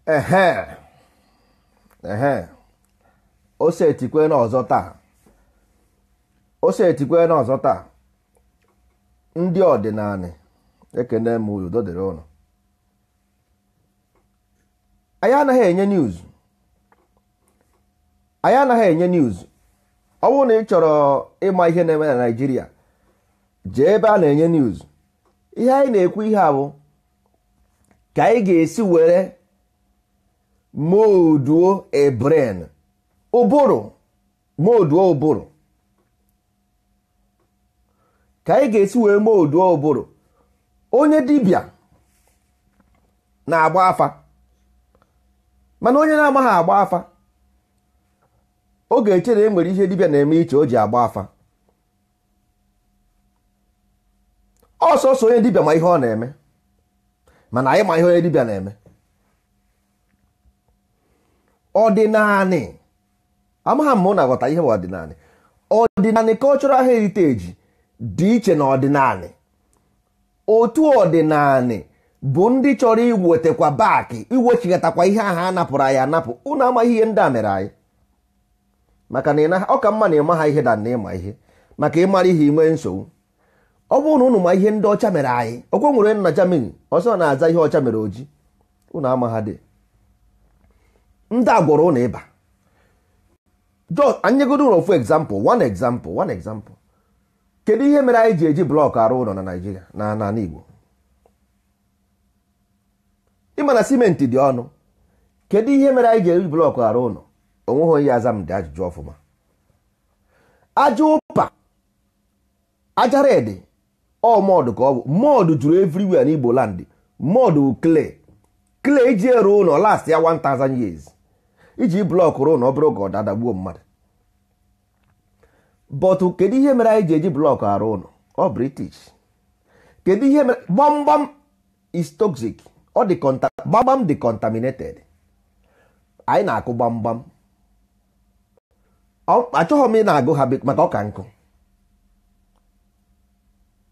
Ehe, ehe, ose etikwe n'ọzọ taa, ose etikwe n'ọzọ taa. Ndị ọdịnala, ekene m, udo dịrị ụnụ. Anyị anaghị enye news, anyị anaghị enye news. Ọ bụrụ na ị chọrọ ịma ihe na-eme na Naịjirịa, jee ebe a na-enye news. Ihe anyị na-ekwu ihe a bụ ka anyị ga-esi were molduo a brain, ụbụrụ, molduo ụbụrụ, ka anyị ga-esi wee molduo ụbụrụ. Onye dibịa na-agba afa, mana onye na-amaghị agba afa, ọ ga-eche na e nwere ihe dibịa na-eme iche o ji agba afa. Ọsọsọ onye dibịa ma ihe ọ na-eme, mana anyị ma ihe onye dibịa na-eme. Ọdịnanị, amaghị m na aghọta ihe bụ ọdịnanị. Ọdịnanị cultural heritage dị iche na ọdịnanị. Otu ọdịnanị bụ ndị chọrọ iwetakwa baakị, iwechigatakwa ihe ahụ a napụrụ anyị anapụ. Unu amaghị ihe ndị a mere anyị, maka na ọ ka mma na ịma ha ihe da na ịma ihe, maka ịmara ihe inwe nsogbu. Ọ bụrụ na unu ma ihe ndị ọcha mere anyị, okwe nwere nna Germany ọsọ na-aza ihe ọcha mere oji, unu ama ha dị. Ndị a gwọrọ ụnụ ịba. Anyị nyegodo ụlọ ofu example, one example, one example. Kedu ihe mere anyị ji eji blọkụ arụ ụlọ na Naịjirịa na n'ala Igbo? Ịma na simenti dị ọnụ. Kedu ihe mere anyị ji eji blọkụ arụ ụlọ? Onweghị onye aza m dị ajụjụ ọfụma. Aja ụpa, aja red, ọ mọdụ ka ọ bụ. Mọdụ juru everywhere n'Igbo land. Mọdụ clay, clay iji eru ụlọ last ya 1000 years. Iji blọkụ rụọ ụlọ ọ bụrụ ka ọ dadagbuo mmadụ. But kedu ihe mere anyị ji eji blọkụ arụ ụlọ? Ọ British. Kedu ihe mere gbamgbam is toxic? Ọ dị gbamgbam dị contaminated. Anyị na-akụ gbamgbam. Achọghị m ị na-agụ ha maka ọka nkụ.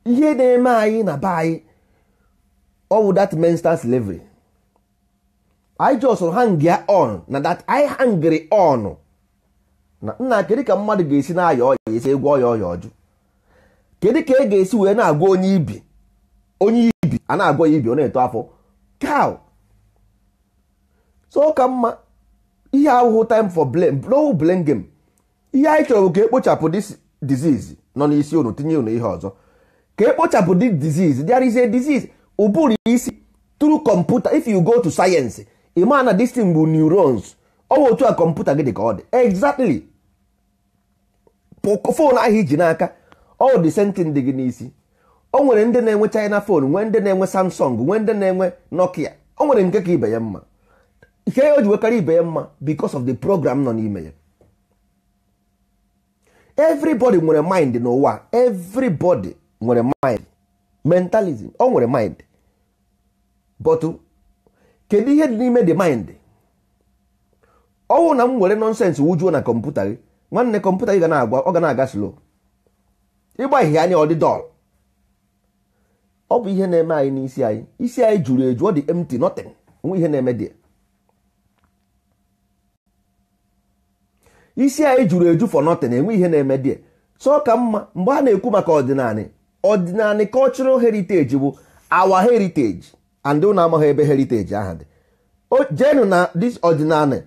Ihe na-eme anyị na be anyị, ọ bụ that mental slavery. I just hang on na that I hungry on na nna. Kedu ka mmadụ ga-esi na-aya ọya esi egwu ọya ọya ọjụ? Kedu ka e ga-esi wee na-agwa onye ibi, onye ibi a na-agwọ ya ibi, ọ na-eto afọ cow? So ka mma ihe ahụhụ time for blame, no blame game. Ihe anyị chọrọ bụ ka ekpochapụ this disease nọ n'isi unu, tinye unu ihe ọzọ. Ka ekpochapụ this disease. There is a disease ụbụrụ isi through computer. If you go to science, ị ma na this thing bụ neurons. Ọ bụ otu a kọmputa gị dị ka ọ dị exactly. Phone ahụ iji n'aka, ọ dị same thing dị gị n'isi. O nwere ndị na-enwe China phone, nwee ndị na-enwe Samsung, nwee ndị na-enwe Nokia. O nwere nke ka ibe ya mma. Nke o ji wekarị ibe ya mma because of the program nọ n'ime ya. Everybody nwere mind n'ụwa. Everybody nwere mind, mentalism, o nwere mind. But kedu ihe dị n'ime the mind? Ọwụ na m were nonsense wujuo na kọmputa gị, nwanne, kọmputa gị ga na-agwa, ọ ga na-aga slow. Ịgba ihe anya, ọ dị dull. Ọ bụ ihe na-eme anyị n'isi anyị. Isi anyị juru eju, ọ dị empty, nothing, nwe ihe na-eme dị. Isi anyị juru eju for nothing, enwe ihe na-eme dị. So ka mma mgbe a na-ekwu maka ọdịnala, ọdịnala cultural heritage bụ our heritage, and unu amaghị ebe heritage ahụ dị. Jenu na this ọdịnala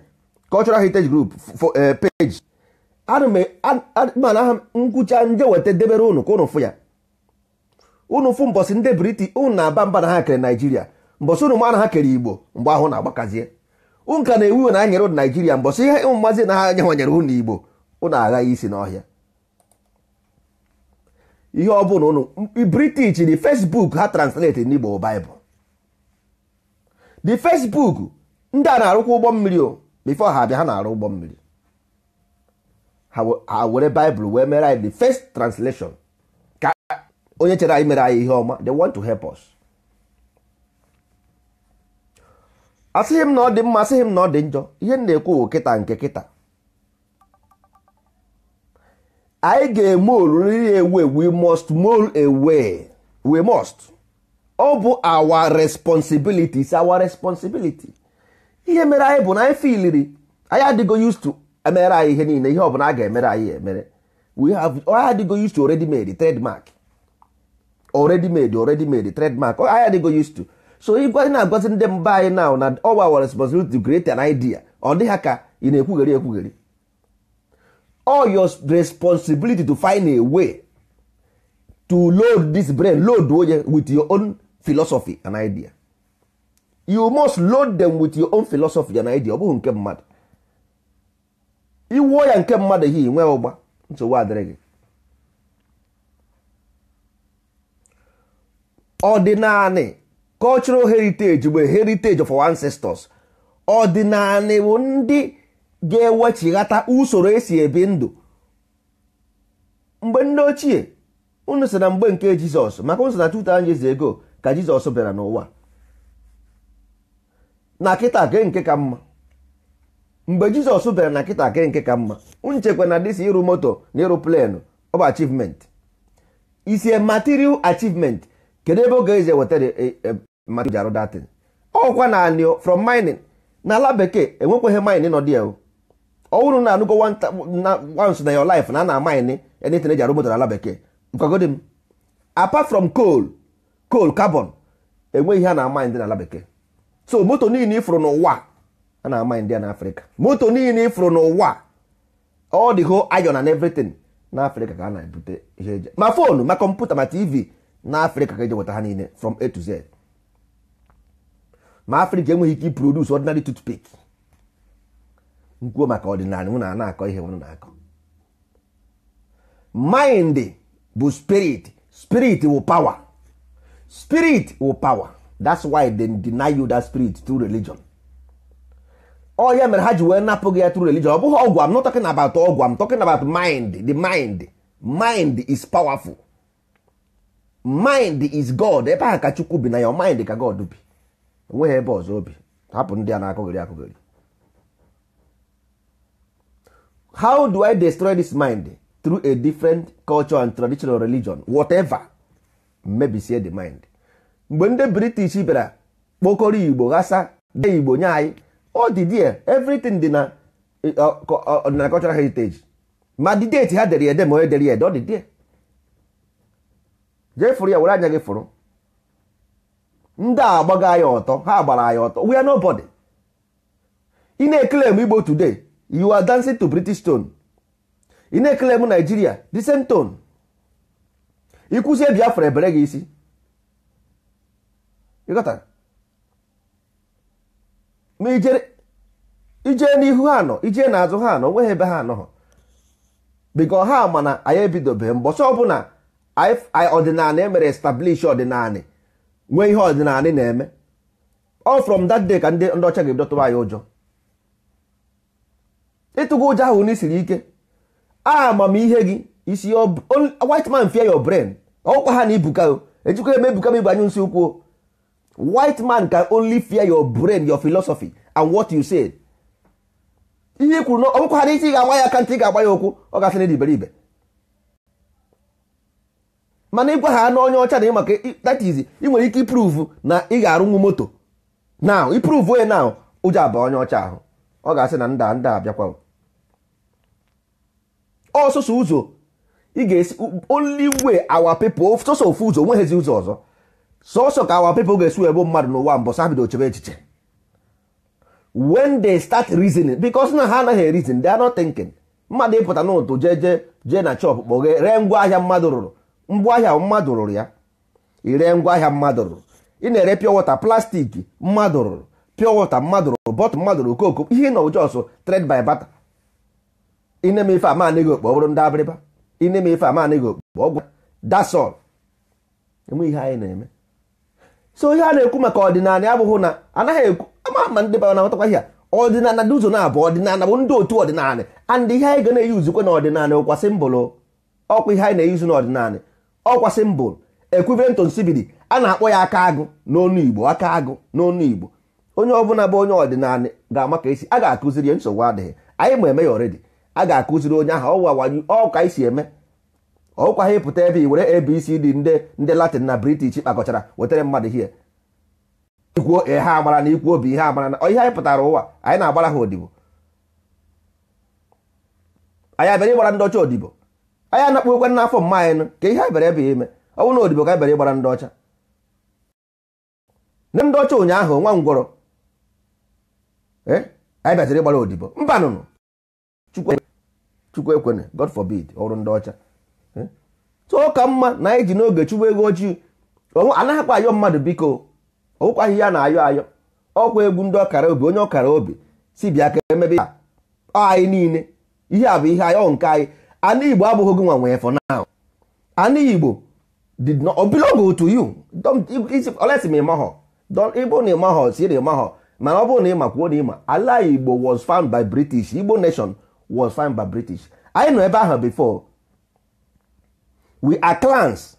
cultural heritage group page, mana aha nkwụcha nje weta debere unu ka unu fụ ya. Unu fụ mbọsị ndị British unu na-aba mba na ha kere Naijiria, mbọsị unu ma na ha kere Igbo, mgbe ahụ na-agbakazie unu ka na-ewu iwe na ha nyere unu Naijiria. Mbọsị ihe ụmụ mazi na ha nyewanyere unu Igbo, unu aghaghị isi n'ọhịa. Ihe ọ bụla unu British, the Facebook ha translate n'Igbo Bible, the Facebook. Ndị a na-arụkwa ụgbọ mmiri o, before ha abịa, ha na-arụ ụgbọ mmiri. Ha were Bible wee mere anyị the first translation. Ka onye chere anyị mere anyị ihe ọma, they want to help us. Asịghị m na ọ dị mma, asịghị m na ọ dị njọ. Ihe m na-ekwu bụ kịta nke kịta anyị ga-eme oriri ewe. We must mold away, we must. Ọ bụ our responsibility, it's our responsibility. Ihe mere anyị bụ na anyị filiri anyị adịgo used to emere anyị ihe niile, ihe ọbụla a ga-emere anyị emere. We have anyị adịgo used to already made trademark, already made, already made trademark. Anyị adịgo used to. So ịgwa na-agwazi ndị mba anyị now na all our responsibility to create an idea, ọ dị ha ka ị na-ekwugheri ekwugheri. All your responsibility to find a way to load this brain, load onye with your own philosophy and idea. You must load them with your own philosophy and idea. Ọ bụghị nke mmadụ. Iwuo ya nke mmadụ hi nwee ụgba, nsogbu adịrị gị. Ọdịnanị cultural heritage bụ heritage of our ancestors. Ọdịnanị bụ ndị ga-ewechighata usoro esi ebi ndụ mgbe ndị ochie. Unu sị na mgbe nke Jizọs, maka unu sị na 2000 years ago ka Jizọs bịara n'ụwa, na kịta ke nke ka mma. Mgbe Jizọs bịara na kịta ke nke ka mma. Unu chekwa na dịsi ịrụ moto na ịrụ plenu ọ bụ achievement, is a material achievement. Kedu ebe oge eze wetara material arụ datin? Ọkwa na anị from mining. N'ala bekee enwekweghị mine nọ dị ya. Ọ bụrụ na anụgo once na your life na a na mine anything eji arụ moto n'ala bekee, nkagodi m, apart from coal carbon, enweghị ihe a na mine dị n'ala bekee. So moto niile ifuru n'ụwa a na mine dị ya n'Africa. Moto niile ifuru n'ụwa, all the whole iron and everything n'Africa ka a na-ebute ihe eji, ma fonu, ma kọmputa, ma TV, n'Africa ka eji weta ha niile from A to Z. Ma Africa enweghị ike iproduce ordinary toothpick. Nkwuo maka ọdịnala mụ na na-akọ ihe mụ na-akọ. Mind bụ spirit, spirit bụ power, spirit bụ power. That's why they deny you that spirit through religion. Ọ ya mere ha ji wee napụ gị ya through religion. Ọ bụghị ọgwụ. I'm not talking about ọgwụ, I'm talking about mind. The mind, mind is powerful. Mind is God. Ebe ahụ ka Chukwu bi, na your mind ka God bi. Enweghị ebe ọzọ obi. Hapụ ndị a na-akọghịrị akọghịrị. How do I destroy this mind? Through a different culture and traditional religion, whatever. Mebisie the mind. Mgbe ndị British bịara kpokọrọ Igbo ghasa dee Igbo nye anyị, ọ dị there, everything dị na ọdịnala cultural heritage. Ma the date ha dere ede ma onye dere ede, ọ dị there. Jee fụrụ ya, were anya gị fụrụ. Ndị a agbago anyị ọtọ, ha gbara anyị ọtọ. We are nobody. Ị na-eclaim Igbo today, you are dancing to British tone. Ị na-eclaim Nigeria, the same tone. Ikwuzie Biafra ebere gị isi. Ịghọtara? Ma ije n'ihu ha nọ, ije n'azụ ha nọ, onweghị ebe ha nọ. Because ha ma na anyị ebidobeghị. Mbọchị ọbụla ọdịnala emere establish ọdịnala, nwee ihe ọdịnala na-eme, all from that day ka ndị ọcha ga-ebido tụwa anyị ụjọ. Ịtụgo ụjọ ahụ n'isiri ike. Amamihe gị isi white man fear your brain. Ọkwa ha na ibuka ejikwa eme ebuka m igbe anyụ nsị ukwu. White man can only fear your brain, your philosophy and what you said. Ihe kwuru na ọbụkwa ha n'isi, ị ga-agba ya aka ntị, ị ga-agba ya okwu, ọ gasị na iberibe. Mana ịgwa ha na onye ọcha na ịmaka that is, ị nwere ike iprove na ị ga-arụnwu moto now, iprove onye now, ụjọ aba onye ọcha ahụ, ọ ga-asị na nda nda abịakwa. Ọsọsọ ụzọ ị ga-esi, only way our people, sọsọ ofu ụzọ, onweghịzi ụzọ ọzọ, sọsọ ka our people ga-esi wee bụ mmadụ n'ụwa mbọ sa bido chebe echiche. When they start reasoning, because na ha anaghị reason, they are not thinking. Mmadụ ịpụta n'ụtụ jee jee jee na chọpụ kpọghe ree ngwaahịa mmadụ rụrụ, ngwaahịa mmadụ rụrụ ya, ire ngwaahịa mmadụ rụrụ, ị na-ere pure water plastik mmadụ rụrụ, pure water mmadụ rụrụ, bọtụ mmadụ rụrụ, koko ihe nọ jos trade by barter. Ine ife ama anaghị okpo, ọ bụrụ ndị abịrịba, ine ife ama anaghị okpo, ọgwụ, that's all. Enwe ihe anyị na-eme. So ihe a na-ekwu maka ọdịnala abụghị na anaghị ekwu ama ama ndị bara na-aghọtakwa ihe a. Ọdịnala dị ụzọ na-abụ. Ọdịnala bụ ndị otu ọdịnala, and ihe anyị ga na-eyuzukwe na ọdịnala ọkwa symbol. Ọkwa ihe anyị na-eyuzu n'ọdịnala ọkwa symbol equivalent to nsibidi. A na-akpọ ya aka agụ n'onu Igbo, aka agụ n'onu Igbo. Onye ọbụla bụ onye ọdịnala ga-ama ka esi a ga-akụziri ya, nsogbu adịghị. Anyị ma eme ya already. A ga-akụziri onye ahụ ọwa ọ ka anyị si eme. Ọkwa ha ịpụta ebe i were ABCD ndị Latin na British kpakọchara wetara mmadụ hie. Ikwuo ha amara na ikwu obi ihe amara na ihe anyị pụtara ụwa anyị na-agbara ha odibo. Anyị abịara ịgbara ndị ọcha odibo. Anyị anakpokwe n'afọ mma anyị nụ ka ihe anyị bịara ebe ime. Ọ bụrụ na odibo ka anyị bịara ịgbara ndị ọcha. Ndị ndị ọcha ụnyaahụ nwa ngwọrọ anyị bịaziri ịgbara odibo. Mba nụnụ, Chukwu ekwene, God forbid, ọrụ ndị ọcha. So ọ ka mma na anyị ji n'oge chụwa ego ojii. Anaghịkwa ayọ mmadụ biko, ọwụkwaghị ihe a na-ayọ ayọ. Ọkwa egwu ndị ọkara obi, onye ọkara obi si bịa ka emebe ya. Anyị niile ihe a bụ ihe anyị, ọ nke anyị. Ana Igbo abụghị gị nwa nwee for now. Ana Igbo did not belong to you. Unless ma ịmahọ, ịbụ na ịmahọ si na ịmahọ, mana ọ bụrụ na ịma kwuo na ịma. Ala Igbo was found by British. Igbo nation was found by British. Anyị nọ ebe ahụ before. We are clans,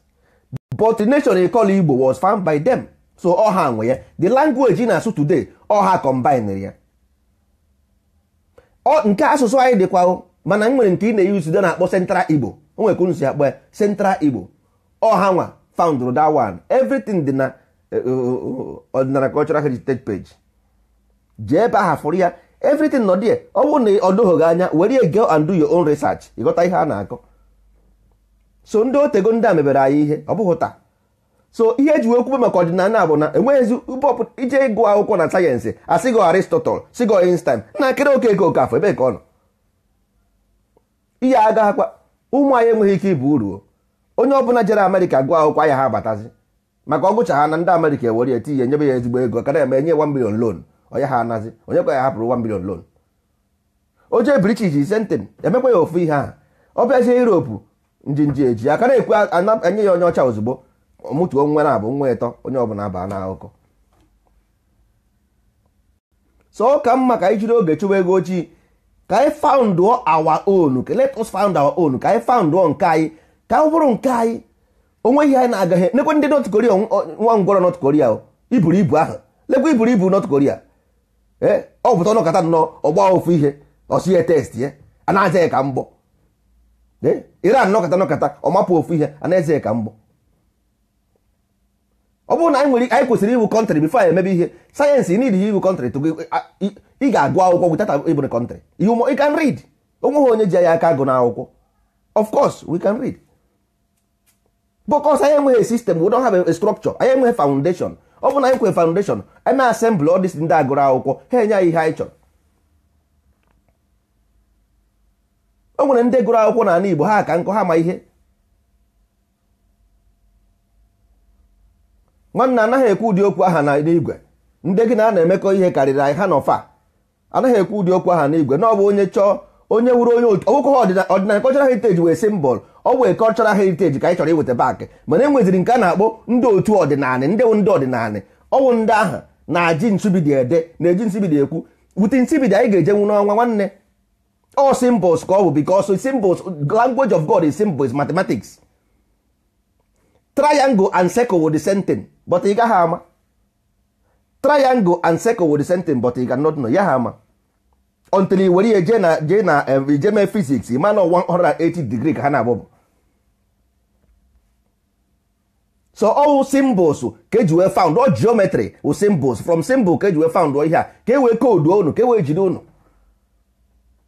but the nation they call Igbo was found by them. So ọha nwe ya. The language ị na-asụ today, ọha combine ya. Nke asụsụ anyị dịkwa, mana nwere nke ị na-eyuzu na-akpọ Central Igbo. O nwere ka unu si akpọ ya Central Igbo. Ọha nwa found that one. Everything dị na ọdịnala cultural heritage page. Jee ebe ahụ fụrụ ya. Everything nọ there. Ọ bụrụ na ọ doghị gị anya, were ya go and do your own research. Ịghọta ihe a na-akọ. So ndị otego ndị a mebere anyị ihe, ọ bụghị taa. So ihe eji wee kwube maka ọdịnala bụ na enweghịzi ije ịgụ akwụkwọ na sayensị asịgo Aristotle, sigo Einstein, na kere oke eke Okafọ, ebe ka ọ nọ. Ihe agaghịkwa ụmụ anyị enweghị ike ịbụ uru. Onye ọbụla jere Amerịka gụọ akwụkwọ ya ha abatazi maka ọgụcha ha na ndị Amerịka ewere ya tinye nyebe ya ezigbo ego ka na-eme enye 1 million loan, onye ha anazi, onye kwa ya hapụrụ 1 million loan. O jee British sentin emekwa ya ofu ihe ahụ. Ọ bịazie Europe njinji eji aka na-ekwu enye ya onye ọcha ozugbo mụtuo nwa na-abụ nwa ịtọ, onye ọbụla aba na akụkọ. So ọ ka mma ka anyị jiri oge chụwa ego ojii, ka anyị found our own. Let us found our own. Ka anyị found nke anyị, ka ọ bụrụ nke anyị. Onwe ihe anyị na-agaghị nekwe ndị North Korea, nwa ngwọrọ North Korea iburu ibu ahụ, lekwa iburu ibu North Korea. Ọ pụta ọnọkọta nnọọ ọgba ofu ihe ọsị ya test ya a na-aza ya ka mgbọ. Iran nọkọta nọkọta ọ mapụ ofu ihe a na-eze ya ka mgbọ. Ọ bụrụ na anyị nwere, anyị kwesịrị iwu country before anyị emebe ihe sayensị. Need iwu country to ị ga-agụ akwụkwọ without ịbụ country. You can read. Onweghị onye ji anyị aka agụ n'akwụkwọ. Of course we can read, because anyị enweghị system. We don't have a structure. Anyị enweghị foundation. Ọ bụ na anyị nwere foundation, anyị assemble all this, ndị agụrụ akwụkwọ ha enye anyị ihe anyị chọrọ. O nwere ndị gụrụ akwụkwọ n'ala Igbo, ha ka nkụ, ha ma ihe. Nwanne, anaghị ekwu ụdị okwu aha na n'igwe. Ndị gị na a na-emekọ ihe karịrị anyị, ha nọfa. Anaghị ekwu ụdị okwu aha n'igwe na ọ bụ onye chọọ onye wuru onye otu ọgwụkwọ ha. Ọdịnala cultural heritage wee symbol. Ọ bụ cultural heritage ka anyị chọrọ iweta back, mana e nweziri nke a na-akpọ ndị otu ọdịnala, ndị ndị ọdịnala. Ọwụ ndị ahụ na-aji nsubidi ede, na-eji nsubidi ekwu. Wute nsubidi anyị ga-ejenwu n'ọnwa, nwanne. All symbols ka ọ bụ, because symbols, language of God is symbols, mathematics. Triangle and circle with the same thing, but ị gaghị ama. Triangle and circle with the same thing, but you cannot know ya ha ama until i were ya jee na ije mee physics, ma na 180 degree ka ha na-abụ. So all symbols ka eji wee found all geometry wụ symbols. From symbol ka eji wee found ihe a, ka e wee code unu, ka e wee jide unu.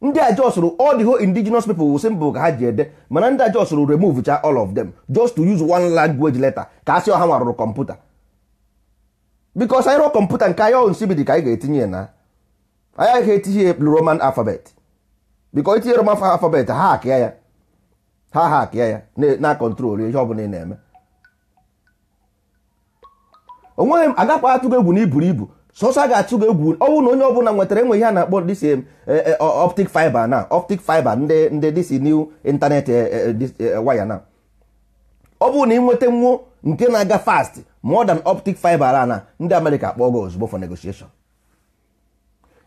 Ndị a just all the whole indigenous people wụ symbol ka ha ji ede, mana ndị a just remove cha all of them just to use one language letter ka a sị ọha nwa rụrụ kọmputa. Because anyị rụọ kọmputa nke anyị, ọ nsibidi ka anyị ga-etinye ya na anyị agaghị etinye Roman alphabet, because itinye Roman alphabet, ha akịa ya, ha akịa ya na control ihe ọbụla ị na-eme. Onweghị m agakwa atụ gị egwu na iburu ibu sọsọ a ga-atụ gị egwu. Ọ bụrụ na onye ọbụla nwetara enwe ihe a na-akpọ this optic fiber, na optic fiber ndị this new internet wire, na ọ bụrụ na ị nweta nwuo nke na-aga fast more than optic fiber a, na ndị Amerịka akpọ gị ozugbo for negotiation.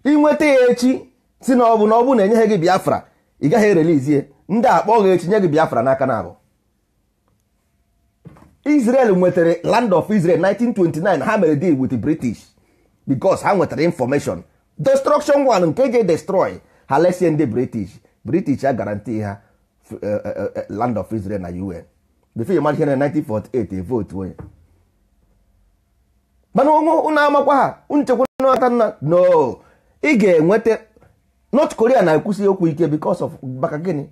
Ịnweta ya echi, si na ọ bụ na ọ bụ na enyeghị gị Biafra, ị gaghị erelizie. Ndị akpọ gị echi nye gị Biafra n'aka. Na abụ Israel nwetara land of Israel 1929. Ha mere deal with the British because ha nwetara information destruction one nke je destroy ha lesie ndị British. British a guarantee ha land of Israel na UN before you imagine, na 1948 a vote onye. Mana ụnụ amakwa ha nchekwa nata nna no ị ga-enweta. North Korea na-ekwusi okwu ike because of maka gịnị?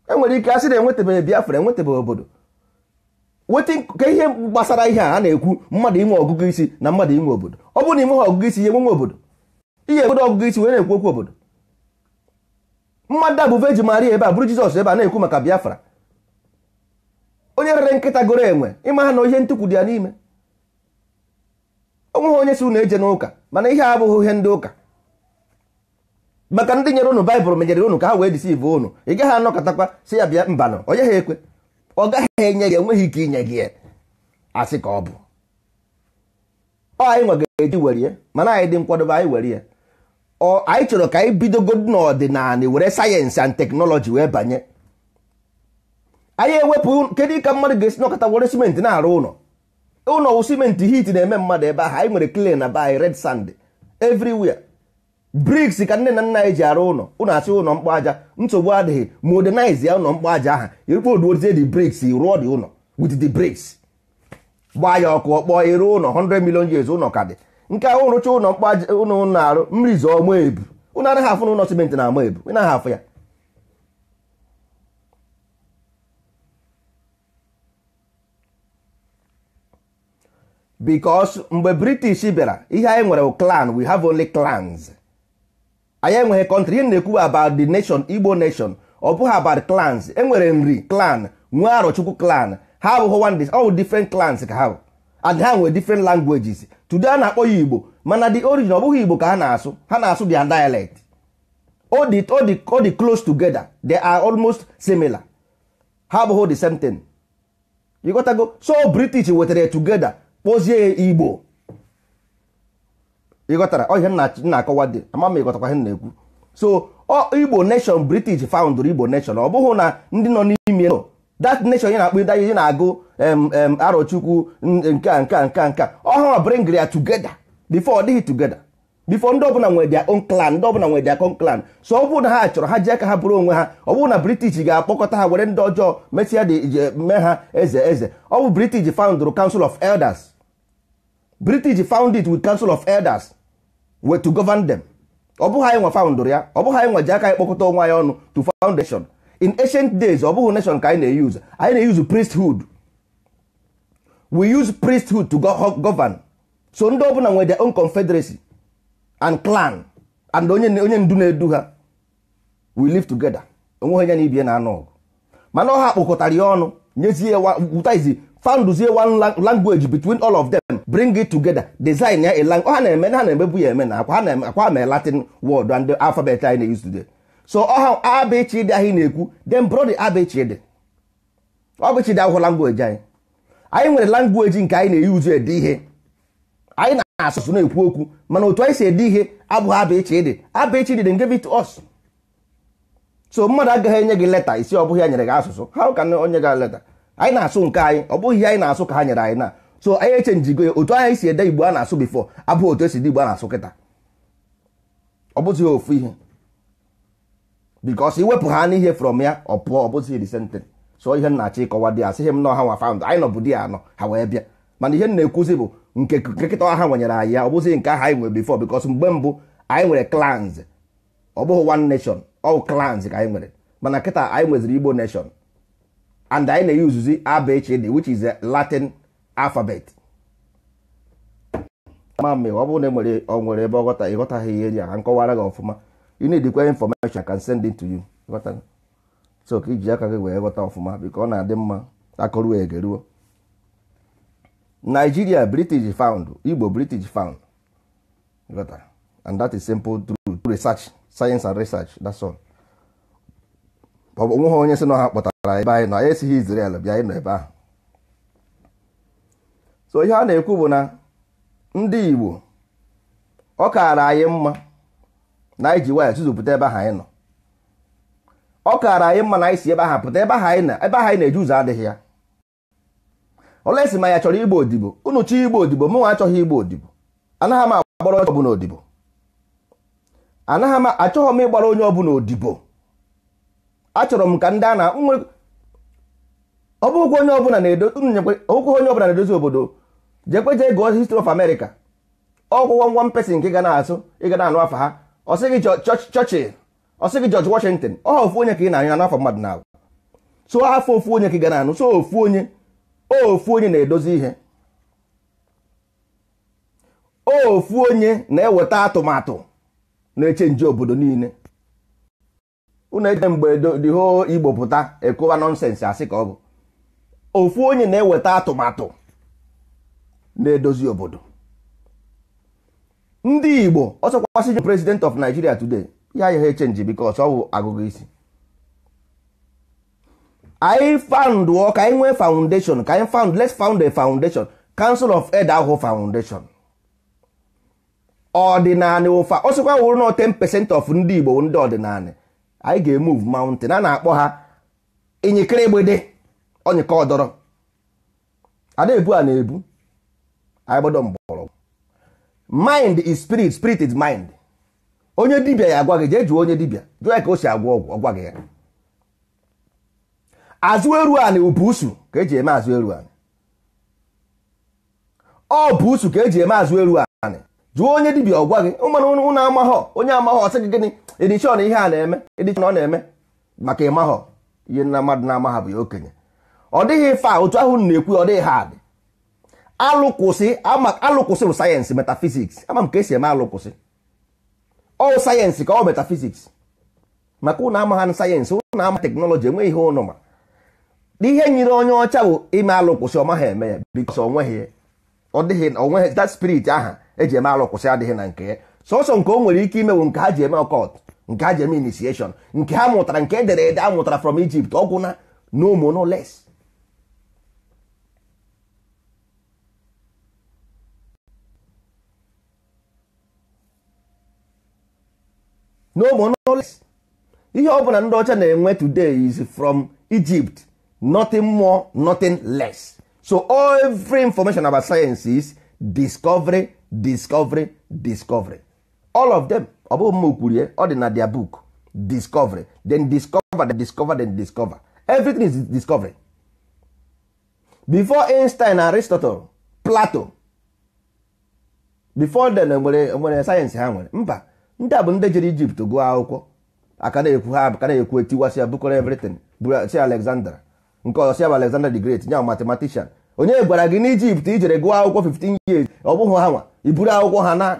Enwere ike asị na enwetabeghị Biafra, enwetabeghị obodo. Wetin ka ihe gbasara ihe a na-ekwu mmadụ inwe ọgụgụ isi na mmadụ inwe obodo? Ọ bụrụ na inweghị ọgụgụ isi, ya enwenwe obodo. Ihe enwere ọgụgụ isi wee na-ekwu okwu obodo. Mmadụ a bụ Virgin Maria ebe a bụrụ Jizọs ebe a na-ekwu maka Biafra. Onye rere nkịta goro enwe, ịma ha na ihe ntụkwu dị ya n'ime. Onweghị onye si unu eje n'ụka, mana ihe a abụghị ihe ndị ụka. Maka ndị nyere unu Baịbụl menyere unu ka ha wee disive unu. Ị gaghị anọkọtakwa si ya bịa mbanụ, onye ha ekwe, ọ gaghị enye gị, enweghị ike inye gị asị ka ọ bụ ọ anyị nwa ga-eji were, mana anyị dị nkwadobe anyị were ya. Ọ anyị chọrọ ka anyị bidogodu n'ọdịnala were sayensị and teknọlọji wee banye. Anyị ewepụ kedu ka mmadụ ga-esi nọkọta were simenti na-arụ ụlọ? Ụlọ wụ simenti hit na-eme mmadụ ebe ahụ. Anyị nwere clay na be anyị, red sand everywhere, bricks ka nne na nna anyị ji arụ ụlọ. Ụlọ asị ụlọ mkpọ aja, nsogbu adịghị. Modernize ya ụlọ mkpọ aja aha, irukpoduozie the bricks, rụọ dị ụlọ with the bricks, gbaa ya ọkụ ọkpọ, ịrụ ụlọ 100 million years ụlọ ka dị. Nke ahụ rụcha ụlọ mkpọ aja ụlọ na-arụ mmiri zọọ ma ebu. Ụnụ anaghị afụ na ụlọ simenti na-ama ebu, ị naghị afụ ya. Because mgbe British bịara, ihe anyị nwere clan, we have only clans. Anyị enweghị country. Ihe na-ekwu about the nation, Igbo nation, ọ bụghị about clans. Enwere Nri clan, nwee Arochukwu clan, ha abụghị one, all different clans ka ha bụ, and ha nwere different languages. Today a na-akpọ ya Igbo, mana the origin ọ bụghị Igbo ka ha na-asụ, ha na-asụ their dialect. All the close together, they are almost similar. Ha abụghị the same thing. You got to go. So British wetara together, kpọzie ya Igbo. Ịghọtara ọ ihe na-akọwa dị ama m, ịghọtakwa ihe na-ekwu. So Igbo nation, British found Igbo nation. Ọ bụghị na ndị nọ n'ime no that nation ị na-akpọ ịda na-agụ Arochukwu nke a nke a nke a nke a ọha bring ya together. Before ọ dịghị together. Before ndị ọbụla nwere their own clan, ndị ọbụla nwere their own clan. So ọ bụrụ na ha chọrọ ha ji aka ha bụrụ onwe ha, ọ bụrụ na British ga-akpọkọta ha were ndị ọjọọ mesịa dị mee ha eze eze. Ọ bụ British found Council of Elders. British found it with Council of Elders were to govern them. Ọ bụghị anyị nwa foundụrụ ya, ọ bụghị anyị nwa ji aka anyị kpọkọta onwe anyị ọnụ to foundation. In ancient days, ọ bụghị nation ka anyị na-use. Anyị na-use priesthood. We use priesthood to govern. So ndị ọbụla nwere their own confederacy and clan and onye ndu na-edu ha. We live together. Onweghị onye na ibie na anụ ọgụ. Mana ọha kpọkọtara ya ọnụ, nyezie wutaizi, founduzie one language between all of them, bring it together, design ya a language. Ha na-eme, ha na-emebu ya eme na akwa ha na-eme akwa mee Latin word and the alphabet anyị na-use today. So ọha abịchịdị ahụ na-ekwu, then bro the abịchịdị. Abịchịdị ahụhụ language anyị. Anyị nwere language nke anyị na-eyuzu ede ihe. Anyị na-asụsụ na-ekwu okwu, mana otu anyị si ede ihe abụghị abịchịdị. Abịchịdị they gave it to us. So mmadụ agaghị enye gị leta isi ọ bụghị ya nyere gị asụsụ. How can onye gị leta? Anyị na-asụ nke anyị, ọ bụghị ihe anyị na-asụ ka ha nyere anyị na. So anyị echenjigo ya, otu anyị si ede Igbo a na-asụ before abụghị otu esi ede Igbo a na-asụ kịta. Ọ bụzighị ofu ihe. Because iwepụ ha n'ihe from ya, ọ pụọ, ọ bụzighị the same thing. So ihe m na-achọ ịkọwa dị asịghị m na ha nwa found anyị nọbụ di ya anọ ha wee bịa. Mana ihe m na-ekwuzi bụ nke kịta ha nwenyere anyị ya, ọ bụzighị nke ahụ anyị nwere before. Because mgbe mbụ anyị nwere clans, ọ bụghị one nation, all clans ka anyị nwere. Mana kịta anyị nweziri Igbo nation. And anyị na-eyuzuzi ABCD, which is a Latin alphabet. Ma ọ bụrụ na ọ nwere ebe ọ ịghọtaghị ihe ya, ka nkọwara gị ọfụma. You need the information, I can send it to you. So ka iji aka gị wee ghọta ọfụma, biko ọ na-adị mma akọruo egeruo. Nigeria British found, Igbo British found. Ghọta? And that is simple through research, science and research, that's all. Ọ bụ onweghị onye sị na ha kpọtara ebe anyị nọ, anyị esighị Israel bịa, anyị nọ ebe ahụ. So ihe a na-ekwu bụ na ndị Igbo ọ kaara anyị mma na anyị ji waya tụzụpụta ebe ahụ anyị nọ. Ọ kaara anyị mma na anyị si ebe ahụ pụta, ebe ahụ anyị na ebe ahụ anyị na-eji ụzọ adịghị ya. Olesi ma ya chọrọ igbo odibo, unu chọọ igbo odibo, mụnwa achọghị igbo odibo. Anaghị m agbara onye ọbụla odibo. Anaghị m achọghị m ịgbara onye ọbụla odibo. Achọrọ m ka ndị a na ọ bụghịkwa onye ọbụla na-edo onye ọbụla na-edozi obodo. Jekwe jee gụọ history of America. Ọgwụgwọ one person nke ga na-asụ ị ga na-anụ afa ha, ọ sị gị Churchill, ọ sị gị George Washington. Ọ ofu onye ka ị na-anyụ anụ afọ mmadụ na so afọ ofu onye ka ị ga na-anụ. So ofu onye na-edozi ihe, ofu onye na-eweta atụmatụ na-eche nje obodo niile. Unu eje mgbe the whole Igbo pụta ekowa nonsense asị ka ọ bụ ofu onye na-eweta atụmatụ na-edozi obodo. Ndị Igbo ọsọkwasị president of Nigeria today ya ya echenji because ọ bụ agụgụ isi. Anyị found ka anyị nwee foundation, ka anyị found, let's found a foundation. Council of Ed ahụ foundation ọdịnala ụfa ọsọkwa wụrụ na 10% of ndị Igbo ndị ọdịnala. Anyị ga-emove mountain. A na-akpọ ha ịnyịkịrị gbede onyịka ọdọrọ a na-ebu a na-ebu anyị gbọdọ mgbọrọgwụ. Mind is spirit, spirit is mind. Onye dibịa ya agwa gị, jee jụọ onye dibịa, jụọ ya ka o si agwọ ọgwụ, ọ gwa gị ya. Azụ eru anị buusu ka eji eme azụ eru anị. Ọ buusu ka eji eme azụ eru anị. Jụọ onye dibịa ọ gwa gị. Ụmụnụ ụnụ amaghọ, onye amaghọ ọsị gị gịnị edishọn ihe a na-eme, edishọn ọ na-eme maka ịmaghọ ihe na mmadụ na-amaghọ bụ ya okenye. Ọ dịghị ife a otu ahụ na-ekwu, ọ dịghị hard. Alụkwụsị bụ sayensị metaphysics. Ama m ka esi eme alụkwụsị. Ọ sayensị ka ọ metaphysics. Maka ụnụ amagha na sayensị, ụnụ ama teknọlọji, enweghị ihe ụnụ ma. Ihe nyere onye ọcha bụ ime alụkwụsị, ọ maghị eme ya because ọ nweghị, ọ dịghị, ọ nweghị that spirit aha eji eme alụkwụsị adịghị na nke ya. Sọsọ nke o nwere ike imewu nke ha ji eme occult, nke ha ji eme initiation, nke ha mụtara, nke edere ede a mụtara from Egypt, ọgwụ na no more no less. No more no less. Ihe ọ bụla ndị ọcha na-enwe today is from Egypt, nothing more, nothing less. So every information about science is discovery, discovery, discovery. All of them. Ọ bụghị m kwuru ya, ọ dị na their book. Discovery, then discover, then discover, then discover. Everything is discovery. Before Einstein, Aristotle, Plato, before then nwere sayensị ha nwere. Mba, ndị a bụ ndị jere Egypt gụọ akwụkwọ, aka na-ekwu ha aka na-ekwu etiwasị ya bukọrọ everything. Si Alexander nke ọzọ si Alexander the Great, nya mathematician. Onye gwara gị n'Egypt ijere gụọ akwụkwọ 15 years, ọ bụghị ha nwa iburu akwụkwọ ha na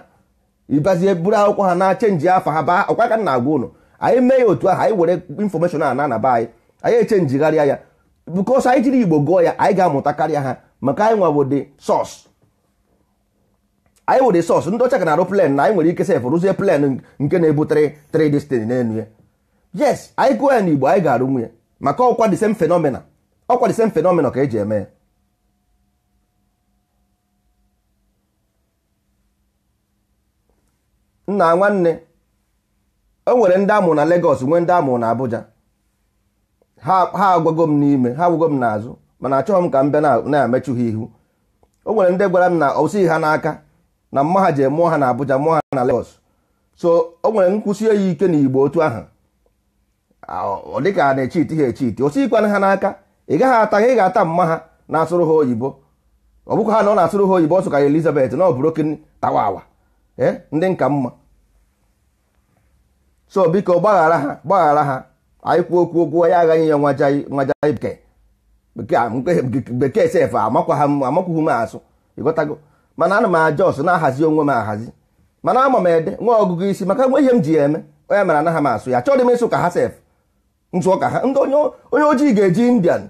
ịbazie buru akwụkwọ ha na chenji afa ha baa. Ọkwa ka m na-agwa ụnụ, anyị mee ya otu ahụ, anyị were information a na-anaba anyị, anyị echenjigharịa ya because anyị jiri Igbo gụọ ya, anyị ga-amụta karịa ha maka anyị nwa bụ the source. Anyị wụ the source. Ndị ọcha ka na-arụ plen na anyị nwere ike sef rụzie plen nke na-ebutere 3 destiny n'elu ya. Yes, anyị gụọ ya n'Igbo anyị ga-arụ nwunye maka ọkwa the same phenomena, ọkwa the same phenomena ka eji eme ya. Nna nwanne, o nwere ndị amụ na Lagos, nwee ndị amụ na Abuja. Ha agwago m n'ime, ha agwago m n'azụ, mana achọghị m ka m bịa na-emechu ha ihu. O nwere ndị gwara m na ọ sighị ha n'aka na mma ha ji mụọ ha na Abuja, mụọ ha na Lagos. So o nwere nkwụsị ya ike n'Igbo otu ahụ, ọ dịka a na-echiti ha echiti. O sighịkwana ha n'aka, ị gaghị ata ha, ị ga-ata mma ha na-asụrụ ha oyibo. Ọ bụkwa ha na ọ na-asụrụ ha oyibo, ọ sụ ka Elizabeth na ọ broken tawawa ndị nka mma. So biko gbaghara ha, gbaghara ha. Anyị kwuo okwu okwu ya agaghị ya nwajai bekee bekee sef amakwughị m asụ, ịghọtago. Mana ana m aja ọsọ na-ahazi onwe m ahazi, mana ama m ede nwa ọgụgụ isi maka nwe ihe m ji ya eme. Onye mere anaghị m asụ ya, achọghị m ịsụ ka ha sef nsụọ ka ha. Ndị onye ojii ga-eji Indian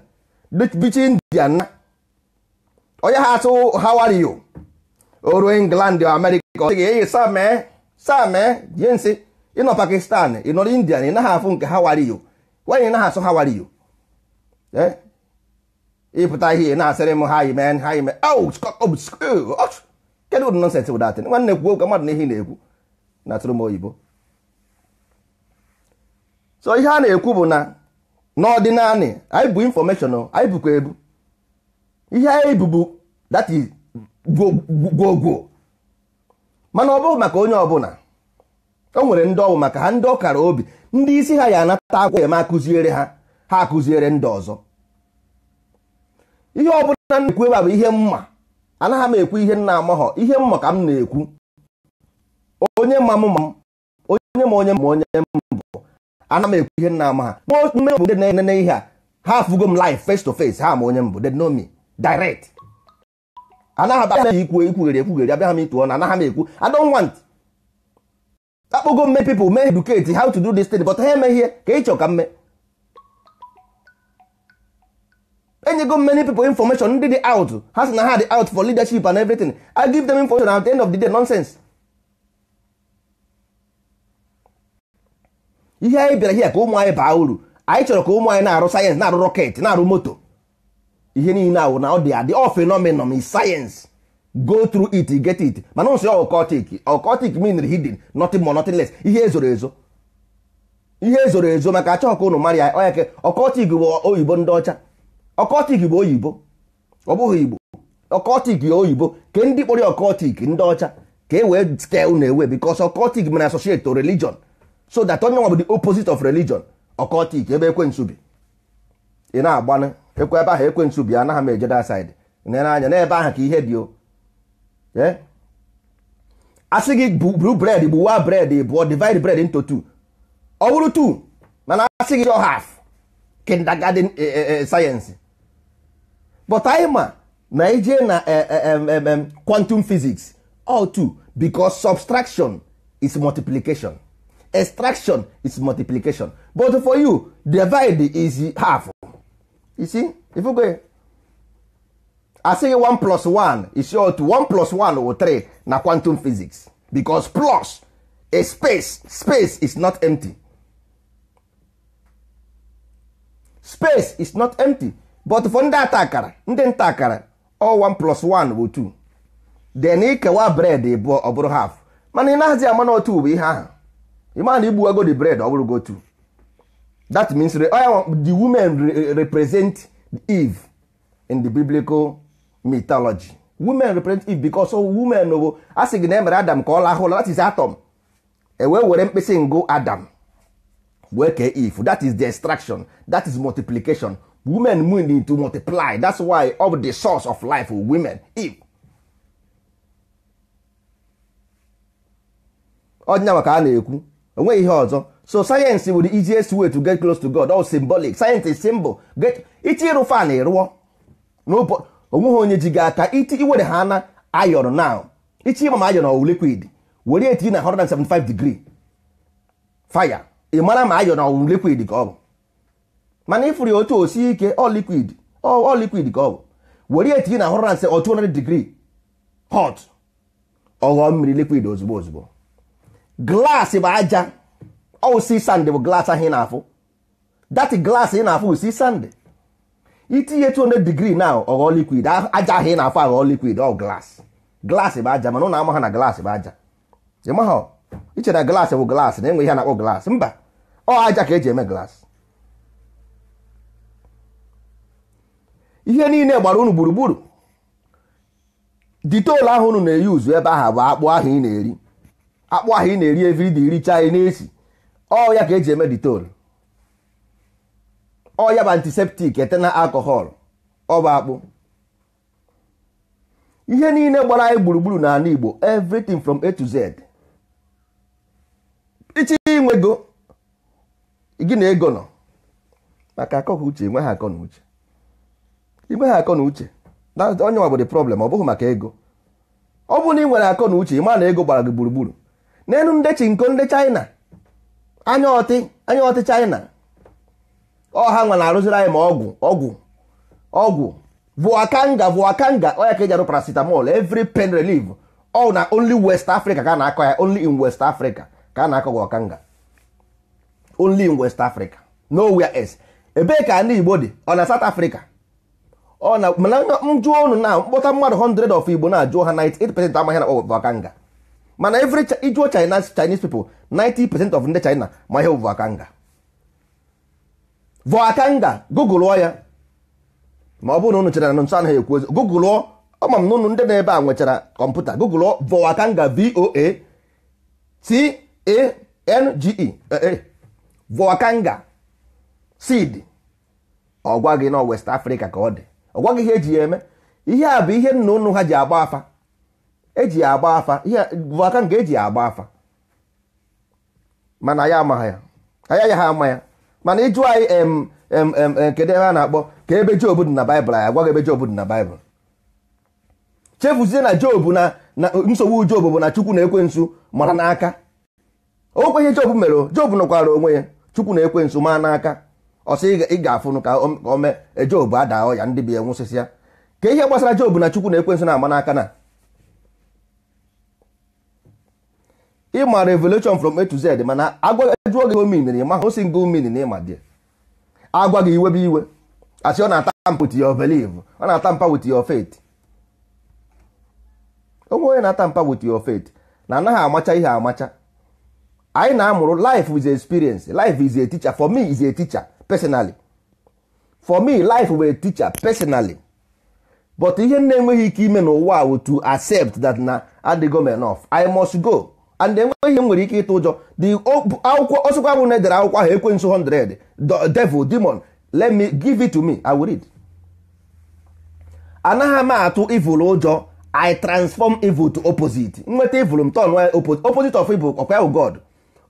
bichi Indian na onye ha asụ how are you, oruo England or America ọ sị gị eyi saa mee jie nsị. Ị nọ Pakistan, ị nọrọ Indian, ị naghị afụ nke how are you, nwaanyị naghị asụ how are you. Ịpụta ihe na-asịrị m hi man, hi man, kedu ụdị nonsense bụ dat? Nwanne kwuo ka mmadụ na ihe na-ekwu na-atụrụ m oyibo. So ihe a na-ekwu bụ na n'ọdịnala anyị bụ information, anyị bụkwa ebu ihe anyị bụbu, that is gwogwo. Mana ọ bụghị maka onye ọbụla. O nwere ndị ọbụ maka ha, ndị ọkara obi, ndị isi ha ya anata akwụkwọ eme akụziere ha, ha akụziere ndị ọzọ. Ihe ọbụla na-ekwu ebe a bụ ihe mma. Anaghị m ekwu ihe nna amaghọ, ihe mma ka m na-ekwu. Onye ma m ma m, onye ma onye ma onye m bụ. Ana m ekwu ihe nna ama ha. Most men bụ ndị na-enene ihe a, ha afụgo m live face to face, ha ma onye m bụ, they know me direct. Anaghị m ikwu ekwugheri ekwugheri, abịaghị m itu ọnụ, anaghị m ekwu. I don't want. Akpọgo m people may educate how to do this thing, but ha emeghị ihe ka ị chọ ka m mee. Enyego many people information ndị dị out, ha sị na ha dị out for leadership and everything. I give them information at the end of the day, nonsense. Ihe anyị bịara here ka ụmụ anyị baa uru. Anyị chọrọ ka ụmụ anyị na-arụ sayensị, na-arụ rocket, na-arụ moto. Ihe niile ahụ na ọ dị adị, all phenomenon is science. Go through it, you get it. Mana nsọ ya occultic, occultic mean hidden, nothing more, nothing less. Ihe ezoro ezo, ihe ezoro ezo, maka achọghị ka ụnụ mara ya. Ọya ke occultic bụ oyibo ndị ọcha. Occultic bụ oyibo, ọ bụghị Igbo. Occultic ya oyibo, ke ndị kpọrọ ya occultic ndị ọcha, ka e wee scare unu ewe, because occultic mere associate to religion, so that onye nwa bụ the opposite of religion. Occultic ebe ekwensu bi, ị na-agbanụ ekwe ebe ahụ ekwensu bi, anaghị m eje that side. Nere anya n'ebe ahụ ka ihe dị o. Asị gị buru bread, gbuwa bread bụọ, divide bread into two, ọ bụrụ two, mana asị gị half, kindergarten science. But anyị ma na ije na quantum physics, all two, because subtraction is multiplication, extraction is multiplication, but for you divide is half. You see, if you go asị gị 1 plus 1 is equal to 1 plus 1 or 3 na quantum physics, because plus a space, space is not empty, space is not empty. But for ndị ata akara, ndị nta akara, all 1 plus 1 bụ 2. Then ikewa bread bụ ọ bụrụ half, mana ị naghịzi ama na otu bụ ihe ahụ. Ị ma na igbuwago the bread, ọ bụrụ go 2. That means the women represent Eve in the biblical mythology. Women represent Eve because women bụ a sị gị na emere Adam ka ọ lahụ ụla, that is atom. E wee were mkpịsị ngụ Adam wee kee Eve. That is the extraction, that is multiplication. Women need to multiply. That's why of the source of life women, Eve. Ọdịna maka a na-ekwu, onweghị ihe ọzọ. So science bụ the easiest way to get close to God. All symbolic. Science is symbol. Get iti ịrụ fan ịrụọ. Onweghị onye ji gị aka iti iwere ha na iron now. Iti ịma ma iron ọ liquid. Were eti na 175 degree fire. Ị mara ma iron ọ liquid ka ọ bụ. Mana ifuru ya otu osi ike ọ liquid, ọ liquid ka ọ bụ. Were eti na 100 or 200 degree hot. Ọ ghọọ mmiri liquid ozugbo ozugbo. Glass bụ aja. Ọ sea sand bụ glass ahụ ị na-afụ. That glass ị na-afụ bụ sea sand. Itinye 200 degree now, ọ ghọọ liquid. Aja ahụ ị na-afụ aghọọ liquid, ọ glass. Glass bụ aja, mana ụnụ ama ha na glass bụ aja. Ị maghọ? Iche na glass bụ glass, na enwe ihe a na-akpọ glass. Mba, ọ aja ka eji eme glass. Ihe niile gbara unu gburugburu. Ditol ahụ unu na-eyuzu ebe ahụ bụ akpụ ahụ ị na-eri. Akpụ ahụ ị na-eri everyday, richa ị na-esi. Ọ ya ka eji eme ditol. Ọ ya bụ antiseptic, etena alcohol. Ọ bụ akpụ. Ihe niile gbara anyị gburugburu n'ala Igbo, everything from A to Z. Ichi inwe ego, gị na ego nọ. Maka akọ na uche, enweghị akọ na uche. Inweghị akọ na uche. Onye nwa bụ the problem, ọ bụghị maka ego. Ọ bụrụ na ị nwere akọ na uche, ị ma na ego gbara gị gburugburu. N'elu ndị chinko ndị China, anya ọtị China, ọ ha nwa na-arụziri anyị ma ọgwụ ọgwụ ọgwụ voakanga voakanga, ọ ya ka eji arụ paracetamol, every pain relief. Ọ na only West Africa ka a na-akọ ya, only in West Africa ka a na-akọ voakanga, only in West Africa, nowhere else. Ebee ka ndị Igbo dị? Ọ na South Africa. Ọ na mana njụọ unu na mkpọta mmadụ 100 of Igbo na-ajụ ha 98% amaghị na voakanga. Mana every ijuo Chinese people, 90% of ndị China ma ihe bụ voakanga. Voakanga, google ya. Ma ọ bụrụ na unu chere na nso anaghị ekwu ezi, google. Ama m na unu ndị na-ebe a nwechara kọmputa. Google voakanga, V-O-A-T-A-N-G-E, voakanga seed. Ọ gwa gị na West Africa ka ọ dị. Ọ gwa gị ihe eji ya eme. Ihe a bụ ihe nna ụnụ ha ji agba afa. Eji agba afa, ihe bụ aka nke eji agba afa. Mana ya amaghị ya. Anyị ya ha ama ya. Mana ịjụ anyị em kedu ebe a na-akpọ ka ebe Job dị na Baịbụl, anyị agwaghị ebe Job dị na Baịbụl. Chefuzie na Job na nsogbu Job bụ na Chukwu na ekwensu mara n'aka. O kweghị Job mere, Job nọkwara onwe ya, Chukwu na ekwensu maa n'aka. Ọ sị ị ga-afụnụ ka o mee Job adaa ọya ndị bi ya nwụsịsịa. Ka ihe gbasara Job na Chukwu na ekwensu na-ama n'aka na ịma revelation from A to Z, mana agwa jụọ gị meaning ịma o single meaning ịma dị. Agwa gị iwe bụ iwe. Asị ọ na-ata mpa with your belief, ọ na-ata mpa with your faith. Onwe onye na-ata mpa with your faith na anaghị amacha ihe amacha. Anyị na-amụrụ life is experience. Life is a teacher. For me is a teacher personally. For me life bụ a teacher personally. But ihe na-enweghị ike ime n'ụwa wụ to accept that na adịgo m enough. I must go. And enweghị ihe m nwere ike ịtụ ụjọ. The akwụkwọ ọsọkwa bụ na edere akwụkwọ ahụ ekwensu 100 devil demon, let me give it to me, I will read. Anaghị m atụ evil ụjọ. I transform evil to opposite. Nweta evil m turn opposite of evil ọkwa God,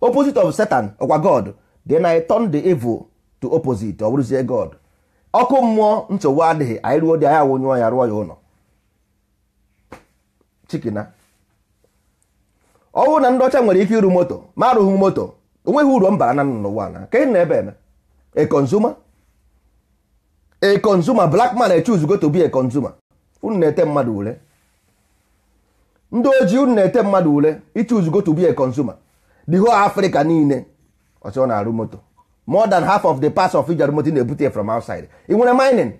opposite of Satan ọkwa God. Then I turn the evil to opposite, ọ bụrụzie God. Ọkụ mmụọ nsogbu adịghị, anyị ruo dị anyị awụnyụọ ya rụọ ya ụlọ. Chikina ọ bụrụ na ndị ọcha nwere ike ịrụ moto ma arụghị moto, onweghị uru m bara na n'ụwa na ka ị na-ebe eme. A consumer, a consumer, black man choose go to be a consumer. Unu na-ete mmadụ ule. Ndị ojii unu na-ete mmadụ ule. Ichoose go to be a consumer. The whole Africa niile ọsọ na-arụ moto. More than half of the parts of iji arụ moto na-ebute from outside. Ị nwere mining?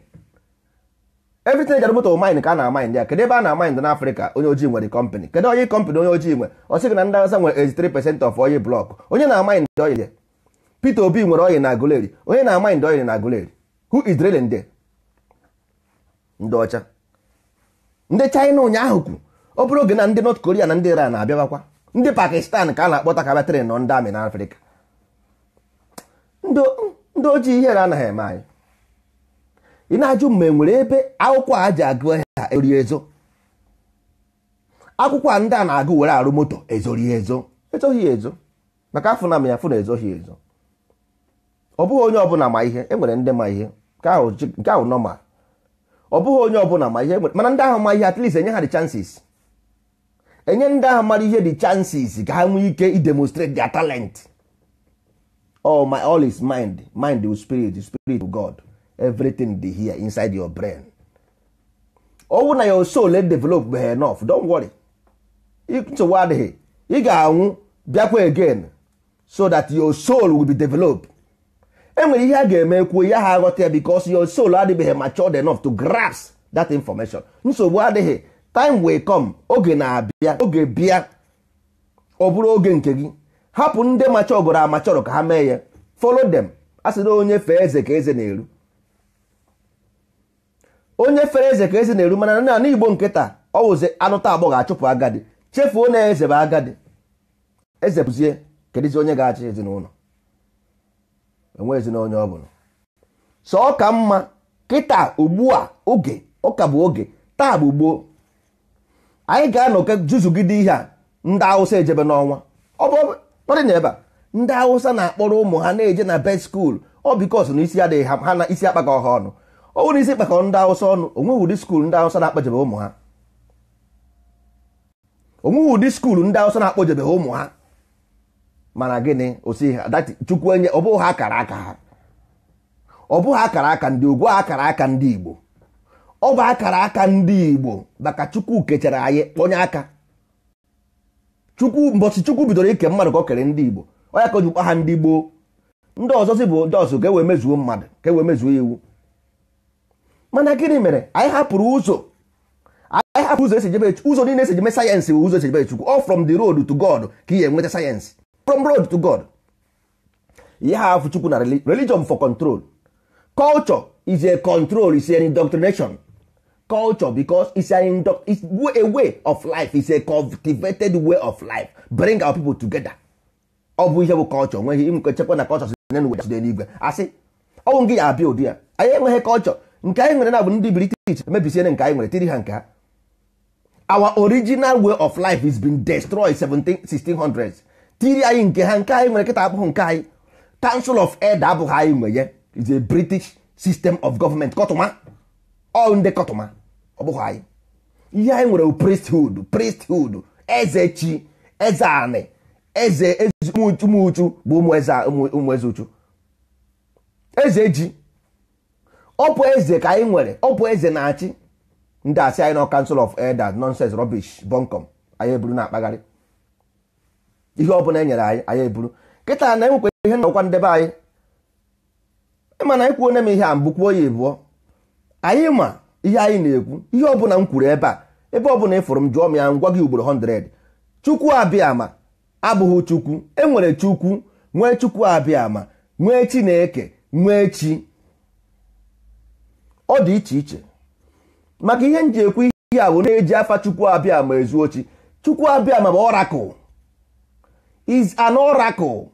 Everything eji arụ moto mine ka a na-amine ya. Kedu ebe a na-amine na Africa onye ojii nwere company? Kedu onye company onye ojii nwe? Ọ sị gị na ndị Hausa nwere 83% of oil block. Onye na-amine oil ya? Peter Obi nwere oil na Aguleri. Onye na-amine oil na Aguleri? Who is drilling there? Ndị ọcha. Ndị China ụnyaahụ kwu ọ bụrụ oge na ndị North Korea na ndị Iran na-abịawakwa. Ndị Pakistan ka a na-akpọta ka bịa train nọ ndị amị na Afrịka. Ndị ojii ihere anaghị eme anyị. Ị na-ajụ mgbe nwere ebe akwụkwọ a ji agụ ha eri ezo. Akwụkwọ a ndị a na-agụ were arụ moto ezori ezo. Ezoghị ezo. Maka afọ na ya afụ na ezoghị ezo. Ọ bụghị onye ọbụla ma ihe, e nwere ndị ma ihe. Nke ahụ normal. Ọ bụghị onye ọbụla ma ihe, mana ndị ahụ ma ihe at least enye ha the chances. Enye ndị ahụ mara ihe the chances ka ha nwee ike i demonstrate their talent. All my all is mind, mind is spirit, spirit of God. Everything dị here inside your brain. Ọ na your soul develop enough, don't worry. Nsogbu adịghị. Ị ga-anwụ bịakwa again so that your soul will be developed. E nwere ihe a ga-eme kwuo ya ha aghọta ya because your soul adịbeghị matured enough to grasp that information. Nsogbu adịghị. Time will come. Oge na-abịa, oge bịa, ọ bụrụ oge nke gị. Hapụ ndị machọgoro amachọrọ ka ha mee ya. Follow them. A sị na onye fee eze ka eze na-eru. Onye fere eze ka eze na-eru. Mana na Igbo nkịta ọ wụzi anụta agbọghọ achụpụ agadi. Chefuo na eze bụ agadi. Eze bụzie kedụzi onye ga-achị ezinụlọ? Enwe ezinụlọ ọ bụla. So ọ ka mma kịta ugbu a, oge ụka bụ oge taa bụ gboo. Anyị ga-anọ juzugide ihe a. Ndị Hausa ejebe n'ọnwa. Ọ bụ nọdị na ebe a ndị Hausa na-akpọrọ ụmụ ha na-eje na best school. Ọ bikos na isi adịghị ha na isi akpakọ ha ọnụ. Ọ bụrụ na isi kpakọ ndị Hausa ọnụ, onweghị ụdị skuul ndị Hausa na-akpọjebe ụmụ ha. Onweghị ụdị skuul ndị Hausa na-akpọjebe ụmụ ha. Mana gịnị osi ha Chukwu enye ọ bụghị akara aka ha. Ọ bụghị akara aka ndị ugwu, akara aka ndị Igbo. Ọ bụ akara aka ndị Igbo maka Chukwu kechara anyị kpọnye aka. Chukwu mbọchị Chukwu bidoro ike mmadụ ka ọ kere ndị Igbo. Ọ ya ka o ji kpọ ha ndị gboo. Ndị ọzọzi bụ ndị ọzọ ka e wee mezuo mmadụ, ka e wee mezuo iwu. Mana gịnị mere anyị hapụrụ ụzọ? Anyị hapụrụ ụzọ esi ejebe ụzọ niile esi ejeme sayensị bụ ụzọ esi ejebe Chukwu. All from the road to God ka ị enweta sayensị. From road to God. Ihe ha afụ Chukwu na religion for control. Culture is a control, is an indoctrination. Culture because it's an it's a way of life, it's a cultivated way of life. Bring our people together. Ọ bụ ihe bụ culture. Nweghị imekọ chekwa na culture si n'eluigwe asị ọ bụ gị ya abịa ụdị ya. Anyị enweghị culture. Nke anyị nwere na bụ ndị British emebisiene nke anyị nwere tiri ha nke ha. Our original way of life is been destroyed 1600s. Tiri anyị nke ha, nke anyị nwere kịta abụghị nke anyị. Council of Elder abụghị anyị nwe ya, is a British system of government. Kọtụma all ndị kọtụma, ọ bụghị anyị. Ihe anyị nwere priesthood, priesthood, eze chi, eze anị, eze ụmụ uchu bụ ụmụ eze uchu, eze ji. Ọ bụ eze ka anyị nwere, ọ bụ eze na-achị. Ndị asị anyị nọ Council of Elders, nonsense, rubbish, bunkum. Anyị eburu na-akpagharị ihe ọ bụla e nyere anyị, anyị eburu. Kịta na enwekwa ihe na ọkwa ndebe anyị. Mana anyị kwuo m ihe a mbụ, kwuo ya ịbụọ, anyị ma ihe anyị na-ekwu. Ihe ọ bụla m kwuru ebe a, ebe ọ bụla ị fụrụ m jụọ m ya, ngwa gị ugboro 100. Chukwu Abịama abụghị Chukwu. E nwere Chukwu, nwee Chukwu Abịama, nwee Chineke, nwee chi. Ọ dị iche iche. Maka ihe m ji ekwu ihe a bụ na-eji afa Chukwu Abịama ezu ochi. Chukwu Abịama bụ oracle, is an oracle.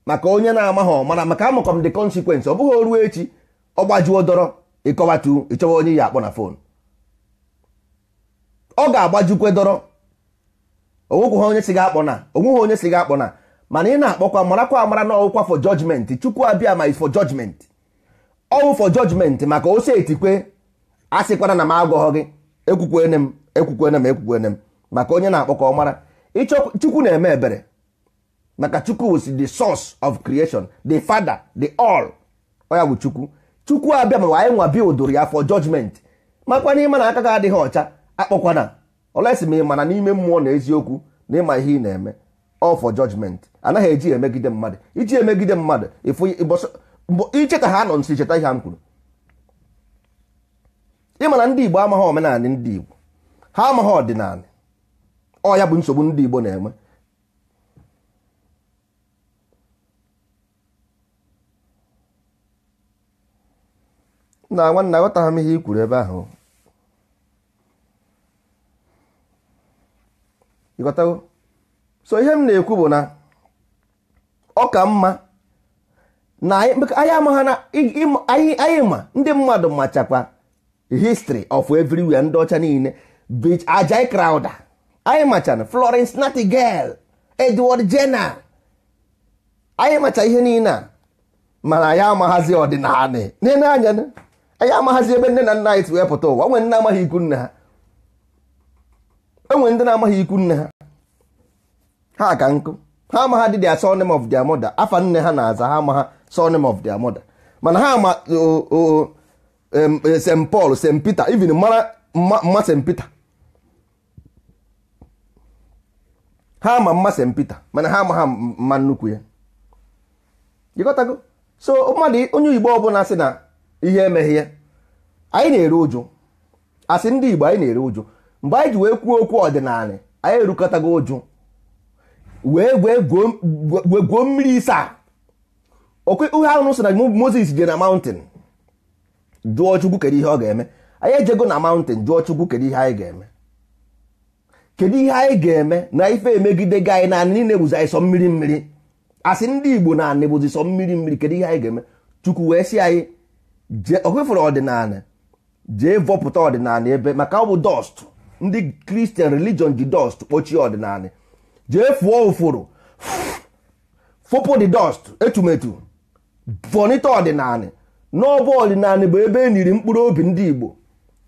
Maka onye na-amaghị ọmara, maka amakọm the consequence. Ọ bụghị o ruo echi ọ gbajuo dọrọ, ịkọwatu ịchọwa onye ya akpọ na phone, ọ ga-agbajukwe dọrọ. Onwekwu onye si ga-akpọ na, onweghị onye si ga-akpọ na. Mana ị na-akpọkwa, marakwa amara na ọwụkwa for judgment. Chukwu Abịama is for judgment, ọwụ for judgment. Maka ose etikwe asịkwara na m agwọghọ gị, ekwukwene m, ekwukwene m, ekwukwene m. Maka onye na-akpọ ka ọ mara, Chukwu na-eme ebere. Maka Chukwu was the source of creation, the father, the all. Ọ ya bụ Chukwu. Chukwu Abịama anyị nwa bildụrụ ya for judgment. Makwa n'ime na aka gị adịghị ọcha, akpọkwana olesi ma ị mana n'ime mmụọ na eziokwu na ịma ihe ị na-eme. All for judgment. Anaghị eji emegide mmadụ. Iji emegide mmadụ, icheta ha nọ nso, icheta ihe m kwuru. Ịma na ndị Igbo amaghị omenala, ndị Igbo ha amaghị ọdịnala. Ọ ya bụ nsogbu ndị Igbo na-enwe. Na nwanne, aghọtaghị m ihe i kwuru ebe ahụ. Ịghọtago? So ihe m na-ekwu bụ na ọ ka mma na anyị amaghị na anyị ma ndị mmadụ machakwa history of everywhere, ndị ọcha niile, Ajayi Crowther, anyị machana Florence Nightingale, Edward Jenner, anyị macha ihe niile a. Mana anyị amaghazi ọdịnala nene anya, anyị amaghazi ebe nne na nna anyị si wee pụta ụwa. Enwe ndị na-amaghị ikwu nne ha, enwe ndị na-amaghị ikwu nne ha, ha ka nkụ. Ha amagha dị their surname of their mother, afa nne ha na-aza, ha amagha surname of their mother. Mana ha ama St. Paul, St. Peter, even mara mma St. Peter. Ha ama mma St. Peter, mana ha amagha mma nnukwu ya. Ịghọtago? So mmadụ onye Igbo ọbụla sị na ihe emeghị ya, anyị na-eru ụjụ. Asị ndị Igbo anyị na-eru ụjụ. Mgbe anyị ji wee kwuo okwu ọdịnala, anyị erukọtago ụjụ wee gwuo mmiri ịsa. Ihe ahụ sị na Moses je na mountain jụọ Chukwu kedu ihe ọ ga-eme. Anyị ejego na mountain jụọ Chukwu kedu ihe anyị ga-eme, kedu ihe anyị ga-eme na ife emegide gị anyị na anị niile bụzi anyị sọ mmiri mmiri. Asị ndị Igbo na anị bụzi sọ mmiri mmiri, kedu ihe anyị ga-eme? Chukwu wee sị anyị jee okwefere ọdịnala, jee vọpụta ọdịnala ebe, maka ọ bụ dust. Ndị Christian religion ji dust kpochie ọdịnala. Jee fụọ ụfụrụ, fụpụ the dust, etumetu, fọnite ọdịnala. N'ọbụ ọdịnala bụ ebe e niri mkpụrụ obi ndị Igbo.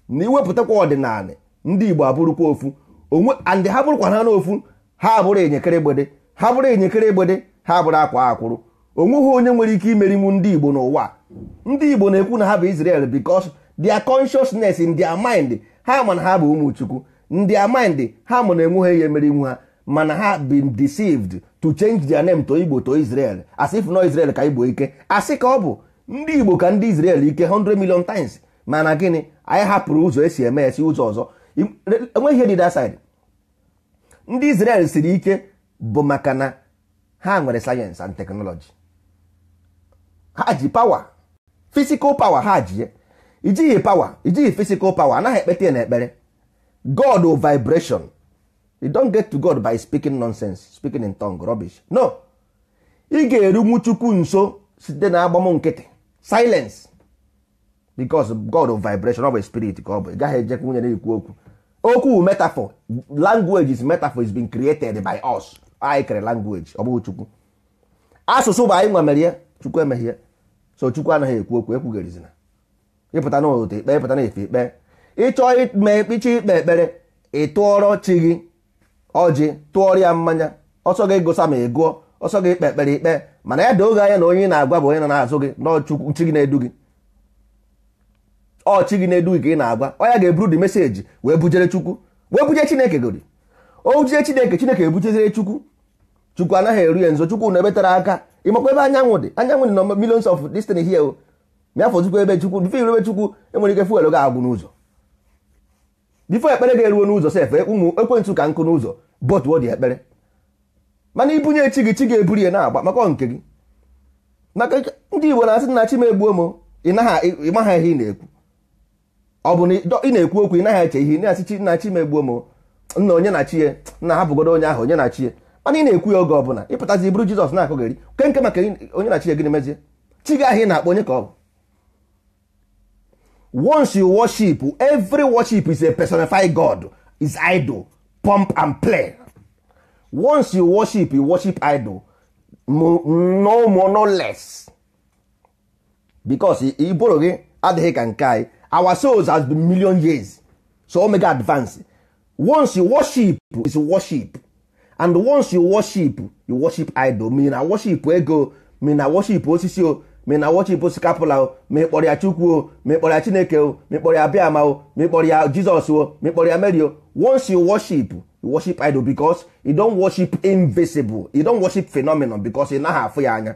Na iwepụtakwa ọdịnala, ndị Igbo abụrụkwa ofu onwe, and ha bụrụkwa ha n'ofu, ha abụrụ enyekere egbede, ha bụrụ enyekere egbede, ha bụrụ akwa akwụrụ. Onweghị onye nwere ike imerinwu ndị Igbo n'ụwa. Ndị Igbo na-ekwu na ha bụ Israel because their consciousness in their mind, ha ma na ha bụ ụmụ Chukwu. In their mind, ha ma na enweghị ihe emerinwu ha, mana ha been deceived to change their name to Igbo to Israel, as if no Israel ka Igbo ike. Asị ka ọ bụ ndị Igbo ka ndị Israel ike 100 million times. Mana gịnị, anyị hapụrụ ụzọ esi eme esi ụzọ ọzọ, enweghị ihe dị that side. Ndị Israel siri ike bụ maka na ha nwere science and technology, ha ji power, physical power ha ji. Ijighị power, ijighị physical power, anaghị ekpete ya n'ekpere. God o vibration. You don't get to God by speaking nonsense, speaking in tongue rubbish. No, ị ga-erunwu Chukwu nso site na agbam nkịtị, silence. Because God of vibration, ọ bụ spirit ka ọ bụ. Ị gaghị ejekwa nwunye na-ekwu okwu. Okwu metaphor. Language is metaphor, is been created by us. Anyị kere language, ọ bụghị Chukwu. Asụsụ bụ anyị nwa mere ya, Chukwu emeghị ya. So Chukwu anaghị ekwu okwu, ekwugherizina. Ịpụta n'ụtụtụ ikpe, ịpụta n'efe ikpe. Ịchọọ ime ịchọ ikpe ekpere, ị tụọrọ chi gị ọjị, tụọrọ ya mmanya, ọsọ gị gosa ma ị gụọ, ọsọ gị ikpe ekpere ikpe. Mana ya doo gị anya na onye ị na-agwa bụ onye nọ n'azụ gị, na Chukwu chi gị na-edu gị. Ọ chi gị na-edu gị ka ị na-agwa. Ọ ya ga-eburu the message wee bujere Chukwu, wee buje Chineke gori. O buje Chineke, Chineke ebujezere Chukwu. Chukwu anaghị eru ya nso. Chukwu na-ebe aka. Ịmakwa ebe anyanwụ dị? Anyanwụ dị na millions of distance here o. Mịafọzikwa ebe Chukwu bifo irebe Chukwu, enwere ike fuel ga-agwụ n'ụzọ. Bifo ekpere ga-eruo n'ụzọ sef, ụmụ ekwentị ka nkụ n'ụzọ bọtụọ dị ekpere. Mana ibunye chi gị, chi ga-eburu ya na-agba maka nke gị. Maka ndị Igbo na-asị na chi m egbuo m, ị naghị ịmaha ihe ị na-ekwu. Ọ bụ na ị na-ekwu okwu, ị naghị eche ihe ị na-asị chi na chi m egbuo m, nna onye na chi ya, nna hapụgodo onye ahụ, onye na chi ya. Mana ị na-ekwu ya oge ọbụla ịpụtazi iburu Jizọs na-akụgheri ke nke maka onye na chi ya, gịnị mezie chi gị ahụ ị na-akpọ onye ka ọ bụ? Once you worship, every worship is a personified god, is idol, pump and play. Once you worship, you worship idol, no more, no less. Because iboro gị adịghị ka nke anyị. Our souls has been million years, so omega advance. Once you worship is worship, and once you worship, you worship idol. Me na worship ego, me na worship osisi o, me na worship osikapụla o, ma ị kpọrọ ya Chukwu o, ma ị kpọrọ ya Chineke o, ma ị kpọrọ ya Abịama o, ma ị kpọrọ ya Jizọs o, ma ị kpọrọ ya Mary o. Once you worship, you worship idol, because you don't worship invisible, you don't worship phenomenon, because ị naghị afụ ya anya.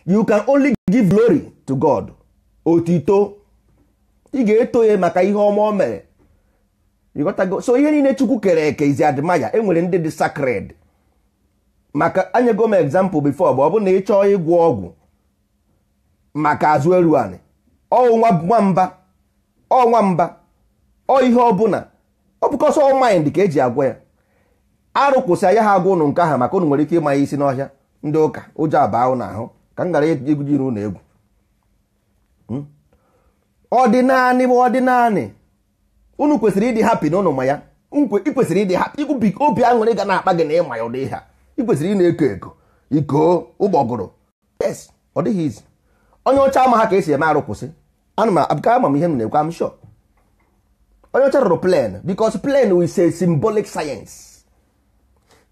You can only give glory to God. Otito ị ga-eto ya maka ihe ọma o mere. You got to go. So ihe niile Chukwu kere eke is admire. Enwere ndị dị sacred. Maka anyego m example before, bụ ọ bụ na ị chọọ ịgwọ ọgwụ maka azụ eru anị, ọ nwamba, ọ nwamba, ọ ihe ọbụla, ọ bụkọsọ ọ mind ka eji agwọ ya. Arụ kwụsị ya ha agwa ụnụ nke ahụ, maka ụnụ nwere ike ịma ya isi n'ọhịa. Ndị ụka ụjọ abaa ụnụ ahụ ka m gara egwu ụnụ egwu. Ọdịnanị bụ ọdịnanị. Unu kwesịrị ịdị happy na ụnụ ma ya. Ị kwesịrị ịdị happy, obi aṅụrị ga na-akpa gị na ịma ya ụdị ihe a. Ị kwesịrị ị na-eko eko iko ụgbọgụrụ. Yes, ọ dịghị izi. Onye ọcha ama ha ka esi eme arụ kwụsị. Ana m ka ama m ihe m na-ekwu, am sure. Onye ọcha rụrụ plane because plane is a symbolic science.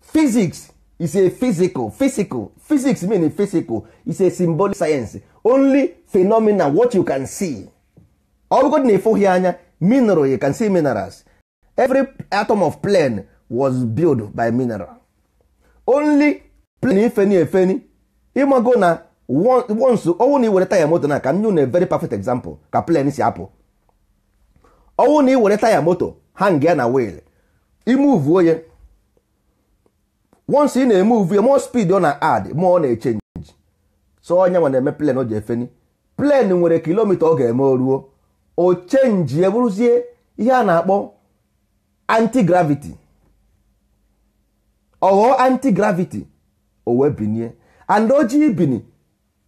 Physics is a physical physics mean physical, is a symbolic science. Only phenomena what you can see. Ọ bụgodị na ịfụghị anya, mineral, you can see minerals. Every atom of plane was built by mineral. Only plane ifeni efeni. Ịmago na once ọwụ na iwere taya moto, na ka m nye na very perfect example ka plane si apụ. Ọwụ na iwere taya moto hang ya na wheel, imove onye. Once ị na-emove ya, more speed ọ na add, more ọ na-echange. So onye nwe na-eme plane o ji efeni. Plane nwere kilomita ọ ga-eme o ruo, o change ya bụrụzie ihe a na-akpọ anti-gravity. Ọ ghọọ anti-gravity, o wee binie. And o ji ibini,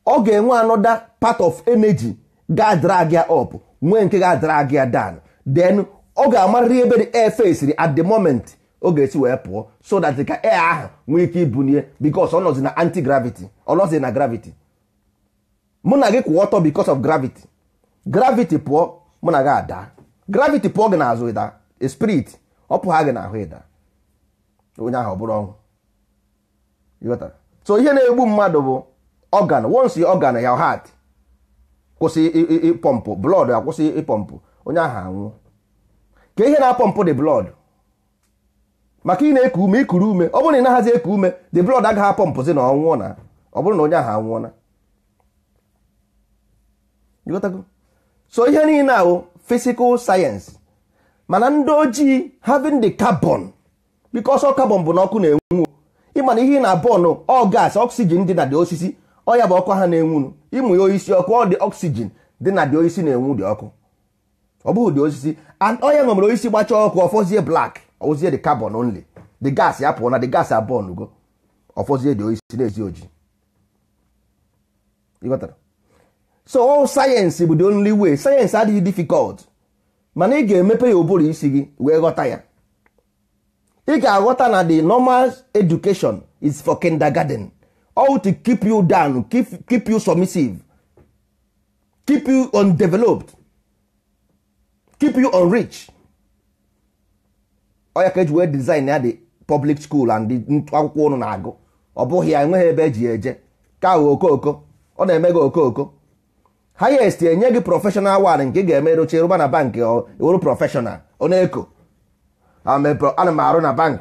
ọ ga-enwe another part of energy ga drag ya up, nwee nke ga drag ya down. Then ọ ga-amarịrị ebe the air face at the moment ọ ga-esi wee pụọ, so that ka air ahụ nwee ike ibunie, because ọ nọzi na anti-gravity, ọ nọzi na gravity. Mụ na gị kwụ ọtọ because of gravity. Gravity pụọ, mụ na gị ada. Gravity pụọ gị n'azụ, ịda. Spirit ọ pụọ gị n'ahụ, ịda. Onye ahụ ọ bụrụ ọnwụ. Ịghọtara? So ihe na-egbu mmadụ bụ organ. Once your organ, your heart kwụsị ịpọmpụ blood, akwụsị ịpọmpụ, onye ahụ anwụ. Ka ihe na-apọmpụ the blood, maka ị na-eku ume, ikuru ume, ọ bụrụ na ị naghịzi eku ume, the blood agaghị apọmpụzi na ọ nwụọ. Na ọ bụrụ na onye ahụ anwụọna. Ịghọtago? So ihe niile ahụ physical science. Mana ndị ojii having the carbon, because ọ carbon bụ na ọkụ na-enwu. Ịma na ihe ị na-abọn ọ gas oxygen dị na dị osisi, ọ ya bụ ọkụ ha na-enwunu. Ịmụ ya osisi ọkụ, ọ dị oxygen dị na dị osisi na-enwu dị ọkụ, ọ bụghị dị osisi. And ọ ya nwere osisi gbachaa ọkụ, ọfọzie black, ọwụzie the carbon only. The gas ya pụọ na the gas abọn go, ọfọzie dị osisi na-ezi oji. Ịghọtara? So all science bụ the only way. Science adịghị difficult, mana ị ga-emepe ya ụbụrụ isi gị wee ghọta ya. Ị ga-aghọta na the normal education is for kindergarten, all to keep you down, keep you submissive, keep you undeveloped, keep you unrich. Ọ ya ka eji wee design ya the public school and the akwụkwọ ụnụ na-agụ. Ọ bụghị ya, enweghị ebe eji eje ka ahụ okooko ọ na-eme gị okooko. Highest enye gị professional one nke ị ga-eme roche rụba na bank, wụrụ professional. Ọ na-eko ana m arụ na bank,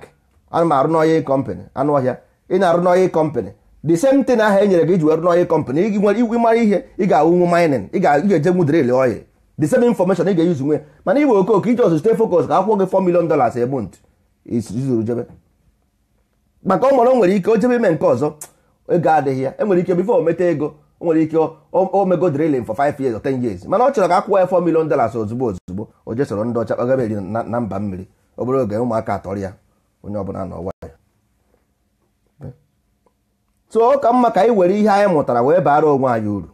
ana m arụ n'oil company, anụ ọhịa ị na-arụ n'oil company. The same thing ahụ e nyere gị iji wee rụ n'oil company, ị nwere ịmara ihe ị ga-awụnwu mining, ị ga-eje nwu drill oil, the same information ị ga-eyuzu nwe. Mana iwe okooko iji ọzọ stay focus ka akwụkwọ gị $4 million a month izuru jebe, maka ọ mara o nwere ike o jebe ime nke ọzọ, ego adịghị ya. Enwere ike before o meta ego, o nwere ike o mego drilling for 5 years or 10 years, mana ọ chọrọ ka akwụkwọ ya $4 million ozugbo ozugbo. O je soro ndị ọcha kpagaba eri na mba mmiri. Obere oge ụmụaka atọrọ ya, onye ọbụla n'ọwa ya. So ọ ka mma ka anyị were ihe anyị mụtara wee baara onwe anyị uru.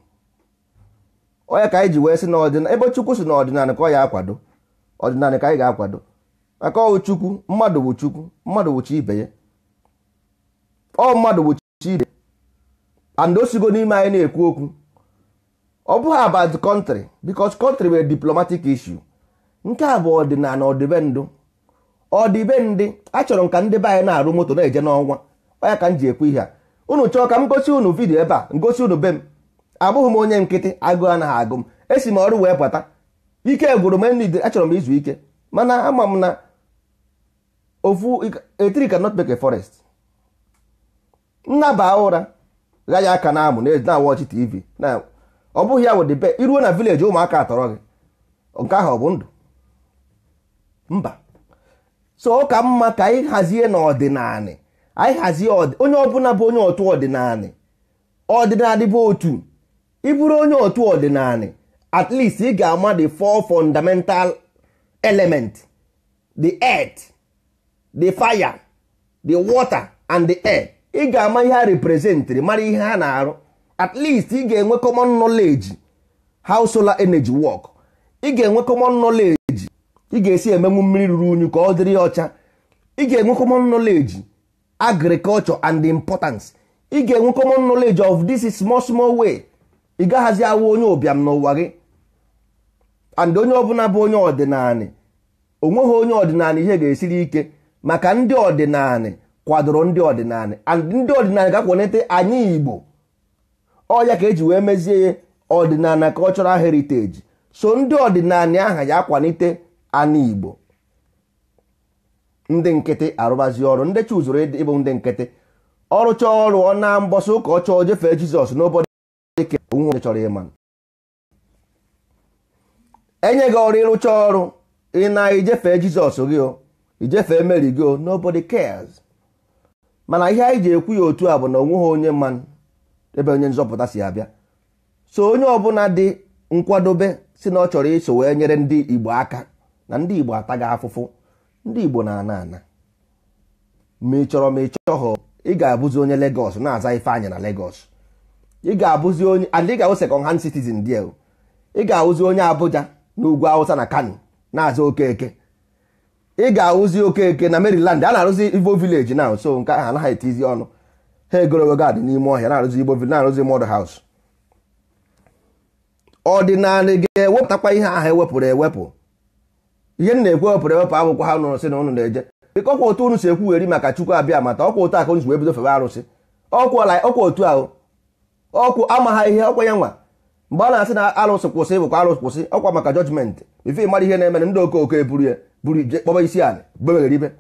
Onye ka anyị ji wee sị n'ọdịnala, ebe Chukwu si n'ọdịnala ka ọ ya akwado, ọdịnala ka anyị ga-akwado. Maka ọ Chukwu, mmadụ bụ Chukwu, mmadụ bụ chi ibe ya, ọ mmadụ bụ chi ibe, and o sigo n'ime anyị na-ekwu okwu. Ọ bụghị about country, because country were diplomatic issue. Nke a bụ ọdịnala, ọdịbendụ, ọdịbendị. Achọrọ m ka ndị be anyị na-arụ moto na-eje n'ọnwa. Ọ ya ka m ji ekwu ihe a. Unu chọọ ka m gosi unu video ebe a, ngosi unu be m. Abụghị m onye nkịtị, agụụ anaghị agụ m. Esi m ọrụ wee pụta, ike gwụrụ m, enide achọrọ m izu ike. Mana ama m na ofu a tree cannot make a forest. Nnaba ụra ghaghị aka na amụ na-awọchi TV na ọ bụghị ya wụ the best. Iruo na village ụmụaka atọrọ gị, nke ahụ ọ bụ ndụ? Mba. So ọ ka mma ka anyị hazie n'ọdịnala, anyị hazie onye ọbụla bụ onye otu ọdịnala. Ọdịnala bụ otu. Ị bụrụ onye otu ọdịnala, at least ị ga-ama the four fundamental element: the earth, the fire, the water and the air. Ị ga-ama ihe ha representịrị, mara ihe ha na-arụ. At least ị ga-enwe common knowledge how solar energy work. Ị ga-enwe common knowledge ị ga-esi emenwu mmiri ruru unyu ka ọ dịrị ọcha. Ị ga-enwe common knowledge agriculture and the importance. Ị ga-enwe common knowledge of this small small way. Ị gaghazi awụ onye ụbịam n'ụwa gị. And onye ọbụla bụ onye ọdịnala, onweghị onye ọdịnala ihe ga-esiri ike, maka ndị ọdịnala kwadoro ndị ọdịnala, and ndị ọdịnala ga-akwalite anyị Igbo. Ọ ya ka eji wee mezie ya ọdịnala cultural heritage. So ndị ọdịnala aha ya akwalite anyị Igbo. Ndị nkịtị arụbazi ọrụ, ndị chuzuru ịbụ ndị nkịtị ọrụcha ọrụ ọ na mbọsị ụka ọ chọọ jefee Jizọs n'obodo ike onwe onye chọrọ ịma. Enye gị ọrụ ịrụcha ọrụ ị na-ejefee Jizọs gị o, ijefee Mary gị o, nobody cares. Mana ihe anyị ji ekwu ya otu a bụ na onweghị onye mmanụ ebe onye nzọpụta si abịa. So onye ọbụla dị nkwadobe si na ọ chọrọ iso wee nyere ndị Igbo aka, na ndị Igbo ataghị afụfụ, ndị Igbo na-ana ana. Ma ị chọrọ ma ị chọghọ, ị ga-abụzi onye Lagos na-aza Ifeanyị na Lagos. Ị ga-abụzi onye, and ị ga-awụ second hand citizen there. Ị ga-awụzi onye Abuja n'ugwu Awụsa na Kano na-aza Okeke. Ị ga-awụzi Okeke na Maryland. A na-arụzi Igbo village now, so nke ahụ anaghị etizi ọnụ. Ha egorogo gadị n'ime ọhịa na-arụzi Igbo village, na-arụzi model house. Ọdịnala ga-ewepụtakwa ihe ahụ ewepụrụ ewepụ. Ihe m na-ekwu ewepụrụ ewepụ akwụkwọ ha nụrụ sị na ụnụ na-eje biko. Ọkwa otu unu si ekwugheri maka Chukwu abịa mata ọkwa otu aka unu si wee bido febe arụsị. Ọkwa otu ahụ ọkwụ amagha ihe ọkwa ya nwa mgbe a na-asị na arụsị kwụsị bụkwa arụsị kwụsị, ọkwa maka judgment ife mara ihe na-eme. Ndị okooko eburu ya buru je kpọba isi anị gbemeghere ibe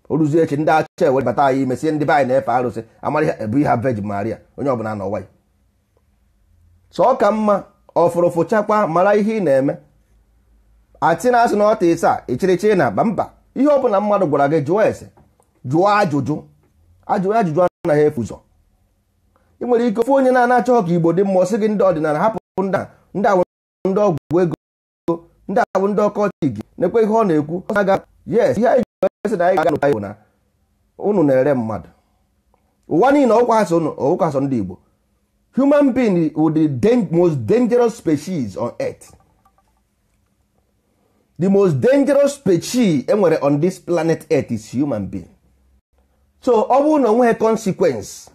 oruzie echi ndị acha ewe bata anyị imesie ndị be anyị na-efe arụsị amara ihe ebu ihe Virgin Maria onye ọbụla n'ọwa ya. So ọ ka mma ọfụrụfụ chakwa mara ihe ị na-eme. Atị na asị na ọta ịsa ịchịrịchị na akpa mba. Ihe ọbụla mmadụ gwara gị, jụọ ese, jụọ ajụjụ. Ajụjụ ajụjụ anaghị efu ụzọ. Ị nwere ike ofu onye na-ana achọghị ka Igbo dị mma, ọ sị gị ndị ọdịnala hapụ ndị a, ndị awụ ndị ọgwụ ego, ndị awụ ndị ọkọchị gị na-ekwe ihe ọ na-ekwu. Ọ na-aga yes, ihe anyị ji sị na anyị ga-aga bụ na unu na-ere mmadụ ụwa niile. Ọkwa asọ unu, ọkwa asọ ndị Igbo. Human being with the most dangerous species on earth. The most dangerous species enwere on this planet earth is human being. So ọ bụrụ na onweghị consequence,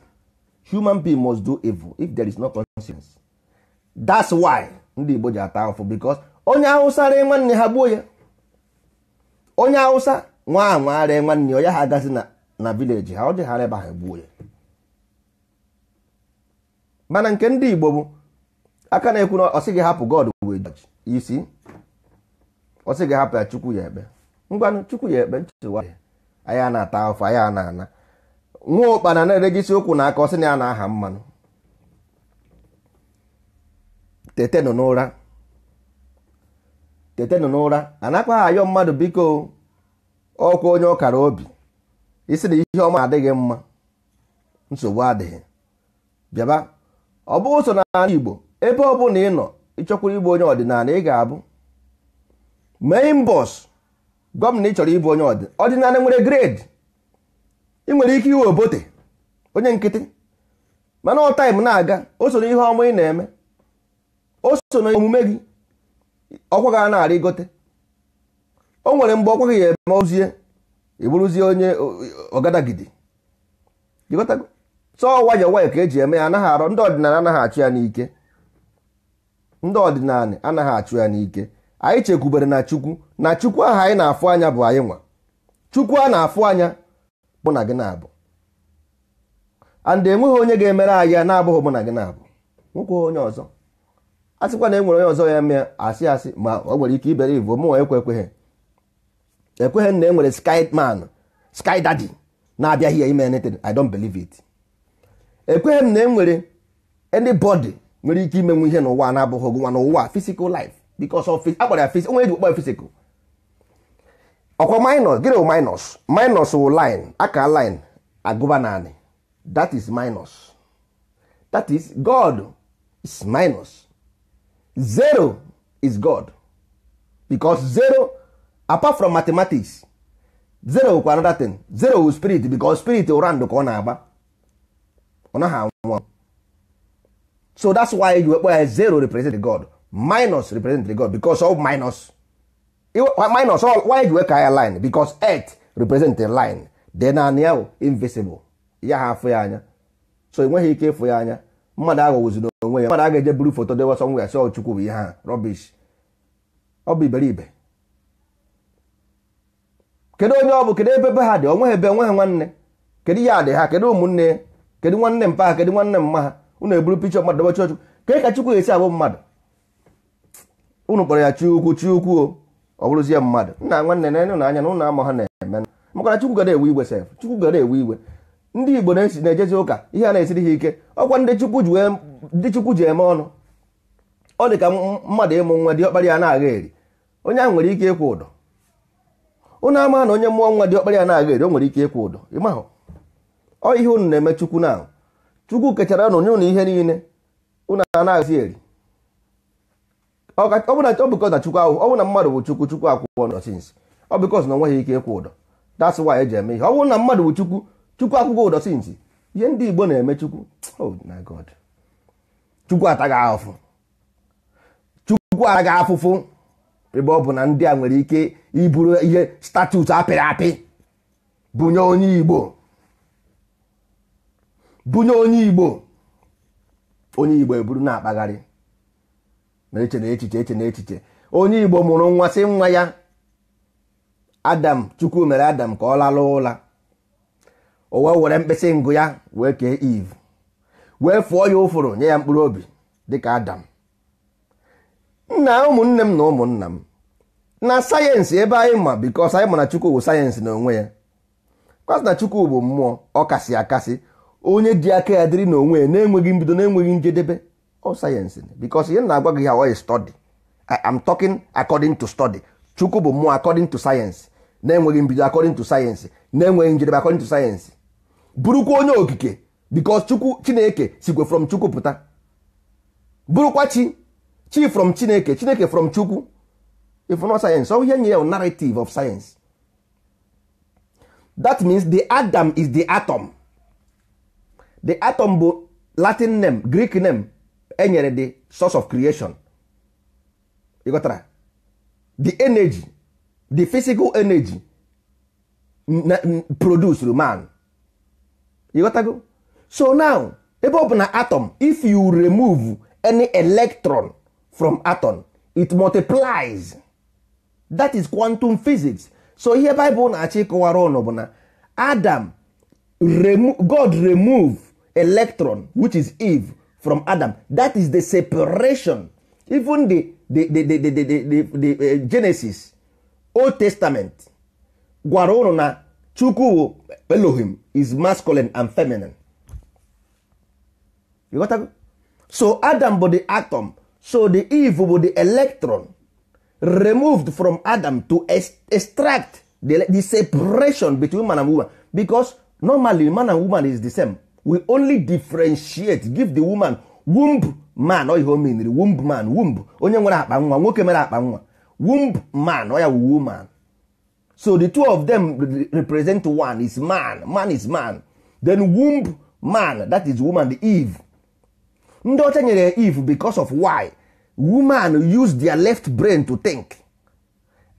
human being must do evil if there is no consequence. That's why ndị Igbo ji ata ahụhụ, because onye Hausa ree nwanne ha gbuo ya. Onye Hausa nwa anwa ree nwanne ya, ha agazi na village ha, ọ dị ha ebe ahụ gbuo ya. Mana nke ndị Igbo bụ aka na-ekwu na ọ sị gị hapụ, God will judge. Isi ọ sị gị hapụ ya, Chukwu ya ekpe. Ngwanụ, Chukwu ya ekpe, nchewa anyị a na-ata ahụhụ, anyị a na-ana nwa ụkpana na-erejisi ụkwụ na aka, ọ sị na ya na-aha mmanụ. Tetenụ n'ụra, tetenụ n'ụra. Anakwa ayọ mmadụ biko, ọkwa onye ọkara obi isi na ihe ọma adịghị mma, nsogbu adịghị, bịaba. Ọ bụ so n'ala Igbo, ebe ọ bụla ị nọ ịchọkwara ịbụ onye ọdịnala, ị ga-abụ main boss. Gwa m na ị chọrọ ịbụ onye ọdịnala nwere grade. Ị nwere ike iwe obote onye nkịtị, mana ọ time na-aga, o so na ihe ọma ị na-eme, o so na omume gị, ọkwa ga na-arịgote. O nwere mgbe ọkwa gị ya eme ozie, ị bụrụzie onye ọgadagidi. Ịghọtago? So nwayọ nwayọ ka eji eme ya. Anaghị arọ ndị ọdịnala, anaghị achụ ya n'ike. Ndị ọdịnala anaghị achụ ya n'ike. Anyị chekwubere na Chukwu, na Chukwu ahụ anyị na-afụ anya bụ anyị nwa. Chukwu a na-afụ anya bụ na gị na-abụ, and enweghị onye ga-emere anyị ya na-abụghị mụ na gị na-abụ. Nwoke onye ọzọ a sịkwa na e nwere onye ọzọ ya eme, asị asị, ma ọ nwere ike ibere ivu mụ ekwe ekweghị ekweghị na e nwere sky man, sky daddy na-abịaghị ya ime anything. I don't believe it. Ekweghị m na e nwere anybody nwere ike imenwu ihe n'ụwa na-abụghị gị nwa n'ụwa physical life, because of akpọrọ ya physical, onwe eji kpọ ya physical. Ọkwa minus, gịnị bụ minus? Minus wụ line, aka line agụba naanị, that is minus. That is God is minus zero is God, because zero, apart from mathematics, zero kwa another thing. Zero wụ spirit, because spirit round ka ọ na-agba, ọ naghị anwụ. So that's why you kpọ ya zero represent God, minus represent God, because all minus minus all. Why you ka ya line? Because earth represent a line, then anị ya invisible, ya ha afụ ya anya, so enweghị ike ịfụ ya anya. Mmadụ aghọwụzi n'onwe ya. Mmadụ a ga-eje buru foto dewe somewhere sị Chukwu bụ ihe ha, rubbish, ọ bụ iberibe. Kedu onye ọ bụ? Kedu ebe be ha dị? Onweghị ebe, onweghị nwanne. Kedu ihe adị ha? Kedu ụmụnne? Kedu nwanne mpa ha? Kedu nwanne mma ha? Unu eburu picture mmadụ dobe chọọchị. Kedu ka Chukwu ga-esi abụ mmadụ? Unu kpọrọ ya Chukwu, Chukwu o, ọ bụrụzie mmadụ. Nna nwanne na na anya na ụnụ ama ha na-eme, maka na Chukwu gara ewe iwe sef. Chukwu gara ewe iwe. Ndị Igbo na-ejezi ụka, ihe a na-esiri ha ike. Ọkwa ndị Chukwu ji wee, ndị Chukwu ji eme ọnụ. Ọ dị ka mmadụ ịmụ nwa, dị ọkpara ya na-agha eri, onye ahụ nwere ike ịkwụ ụdọ. Ụnụ ama na onye mụọ nwa, dị ọkpara ya na-agha eri, o nwere ike ịkwụ ụdọ. Ịmahụ ọ ihe unu na-eme Chukwu na Chukwu kechara ụnụ, nye ụnụ ihe niile, unu anaghịzi eri. Ọ bụ na ọ bụkọ na Chukwu ahụ, ọ bụ na mmadụ bụ Chukwu, Chukwu akwụkwọ ụdọ since. Ọ bụkọs na onweghị ike ịkwụ ụdọ, that's why eji eme ihe. Ọ bụrụ na mmadụ bụ Chukwu, Chukwu akwụkwọ ụdọ since. Ihe ndị Igbo na-eme Chukwu, oh my God, Chukwu ataghị ahụfụ, Chukwu ataghị afụfụ, ebe ọ bụ na ndị a nwere ike iburu ihe statue apịrị apị bunye onye Igbo, bunye onye Igbo, onye Igbo eburu na-akpagharị na-eche na echiche, eche na echiche. Onye Igbo mụrụ nwa, sị nwa ya Adam. Chukwu mere Adam ka ọ lalụ ụla, o wee were mkpịsị ngụ ya wee kee Eve, wee fụọ ya ụfụrụ, nye ya mkpụrụ obi dịka Adam. Nna, ụmụnne m na ụmụnna m, na sayensị ebe anyị ma, because anyị ma na Chukwu bụ sayensị n'onwe ya, kwasị na Chukwu bụ mmụọ, ọ kasị akasị, onye dị aka ya dịrị n'onwe ya, na-enweghị mbido, na-enweghị njedebe. Ọ sayensị, because ihe na-agwa gị ha ọ study. I am talking according to study. Chukwu bụ mmụọ according to science, na-enweghị mbido according to science, na-enweghị njedebe according to science, bụrụkwa onye okike, because Chukwu, Chineke sikwe from Chukwu pụta, bụrụkwa chi, chi from Chineke, Chineke from Chukwu. If not science, ọ ihe nye ya narrative of science. That means the Adam is the atom. The atom bụ Latin name, Greek name enyere the source of creation. You got that? The energy, the physical energy produced man. You got that? So now, ebe ọ bụ na atom, if you remove any electron from atom, it multiplies. That is quantum physics. So ihe Bible na-achọ ịkọwara ụnụ bụ na Adam, God remove electron, which is Eve, from Adam. That is the separation. Even the Genesis, Old Testament, gwara ụnụ na Chukwu Elohim is masculine and feminine. You got that? So Adam bụ the atom, so the Eve bụ the electron removed from Adam to extract the separation between man and woman. Because normally man and woman is the same. We only differentiate, give the woman womb man, or ihe mean womb man, womb. Onye nwere akpa nwa, nwoke mere akpa nwa. Womb man, or ya woman. So the two of them represent one is man, man is man. Then womb man, that is woman, the Eve. Ndị ọcha nyere Eve because of why? Woman use their left brain to think.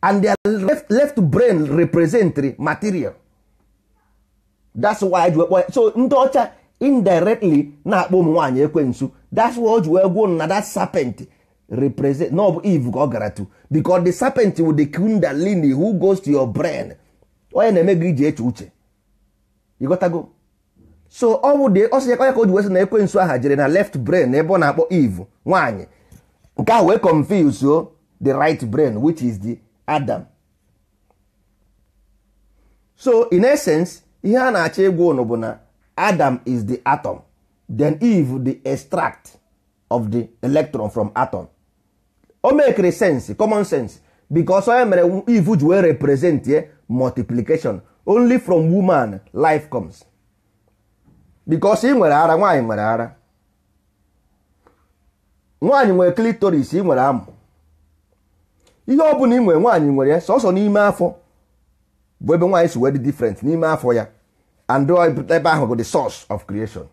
And their left brain represent material. That's why so ndị ọcha indirectly na-akpọ ụmụ nwaanyị ekwensu. That's why o ji wee gwuo na that serpent represent no bụ Eve ka ọ gara to, because the serpent with the kundalini who goes to your brain, onye na-eme gị iji eche uche. You got to go. So ọ bụ dị ọsọ ya ka o ji wee sị na ekwensu aha jere na left brain ebe ọ na-akpọ Eve nwaanyị, nke ahụ wee confuse the right brain, which is the Adam. So in essence, ihe a na-achọ ịgwa ụnụ bụ na Adam is the atom, then Eve the extract of the electron from atom. O make sense, common sense, because onye mere Eve ji wee represent multiplication. Only from woman life comes. Because ị nwere ara, nwaanyị nwere ara, nwaanyị nwere clitoris, ị nwere amụ. Ihe ọ bụla ị nwere, nwaanyị nwere ya. Sọsọ n'ime afọ bụ ebe nwaanyị si wee dị different, n'ime afọ ya, and ebe ahụ bụ the source of creation.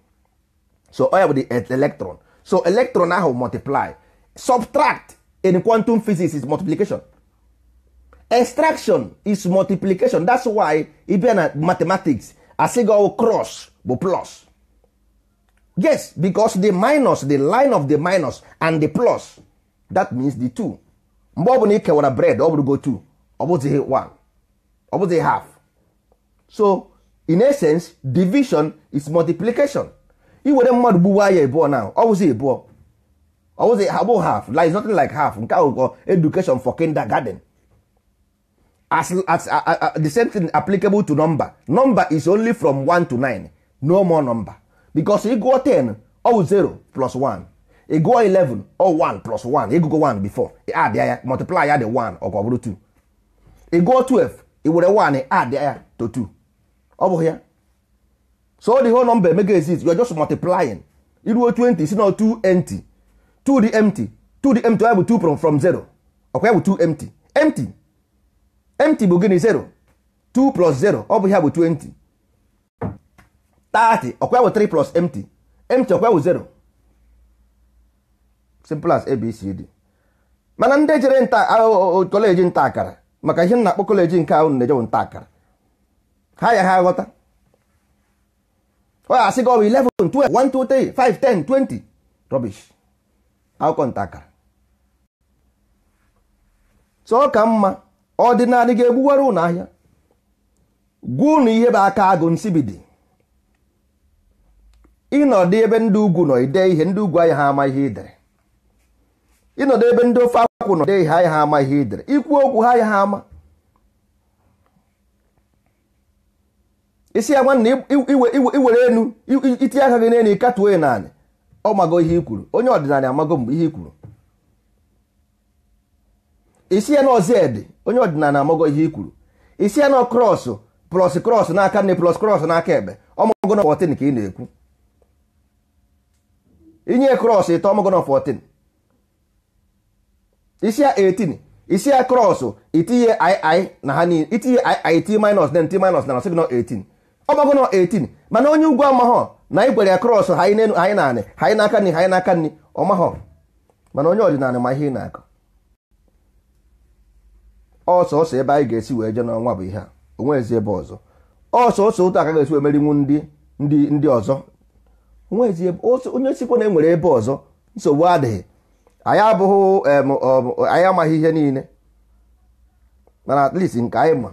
So ọ ya bụ the electron. So electron ahụ multiply, subtract in quantum physics is multiplication, extraction is multiplication. That's why ị bịa na mathematics, asị gị cross bụ plus. Yes, because the minus, the line of the minus and the plus, that means the two. Mgbe ọ bụla ị kewara bread, ọ bụrụgo 2, ọ bụzighị 1, ọ bụzighị half. So in essence, division is multiplication. I were mmadụ gbuwa ya ịbụọ now, ọ bụzi ịbụọ, ọ bụzi abụ half. Like nothing like half. Nke ahụ bụ education for kindergarten. As the same thing applicable to number. Number is only from 1 to 9, no more number. Because ị gụọ 10, ọ bụ 0 plus 1. Ị gụọ 11, ọ 1 plus 1. Ị gụgo 1 before, ị add ya, multiply ya the 1, ọ bụrụ 2. Ị gụọ 12, ị were 1, ị add ya to 2. Ọ bụghị ya. So the whole number make exist, you are just multiplying. I ruo 20, si na 2 empty, 2 dị empty, 2 dị empty, ọ bụ 2 from 0. Ọkwa ya bụ 2 empty. Empty. Empty bụ gịnị? 0. 2 plus 0, ọ bụ ya bụ 20. 30, ọkwa ya bụ 3 plus empty. Empty ọkwa ya bụ 0. Simple as ABCD. Mana ndị jere nta kọleji nta akara, maka ihe m na-akpọ kọleji nke ahụ na-eje bụ nta akara, ha ya ha aghọta. Ọ asị gị ọ bụ 11, 12, 1, 2, 3, 5, 10, 20. Rubbish. Akụkọ nta akara. So ọ ka mma ọdịnala ga-egbuwara ụnụ ahịa, gwa ụnụ ihe bụ aka agụ nsibidi. Ịnọdụ ebe ndị ugwu nọ ide ihe, ndị ugwu anya ha ama ihe idere. Ịnọdụ ebe ndị ofe akwụ nọ dee ihe, anya ha ama ihe idere. Ikwu okwu ha anya ha ama. Isi ya nwanne, iwere enu itinye aka gị n'elu ịkatuo ya naanị, ọ mago ihe i kwuru. Onye ọdịnala amago mgbe ihe i kwuru. Isi ya na Z, onye ọdịnala amago ihe i kwuru. Isi ya na cross plus cross n'aka nne plus cross n'aka ekpe, ọ mago na 14 ka ị na-ekwu. Inye cross ịtọ, ọmago na 14. Isi ya 18, isi ya cross itinye ii na ha niile, itinye ii t minus then t minus na signal 18. Ọ gbago na 18, mana onye ugwu amaghọ na anyị gwere ya cross ha n'elu, anyị naanị ha n'aka nri, ha n'aka nri, ọ maghọ. Mana onye ọdịnala ma ihe ị na-akọ. Ọsọsọ ebe anyị ga-esi wee jee n'ọnwa bụ ihe a, onwezi ebe ọzọ. Ọsọsọ otu aka ga-esi wee merinwu ndị ọzọ, onwezi ebe onye sikwa na enwere ebe ọzọ. Nsogbu adịghị, anyị abụghị, anyị amaghị ihe niile, mana at least nke anyị ma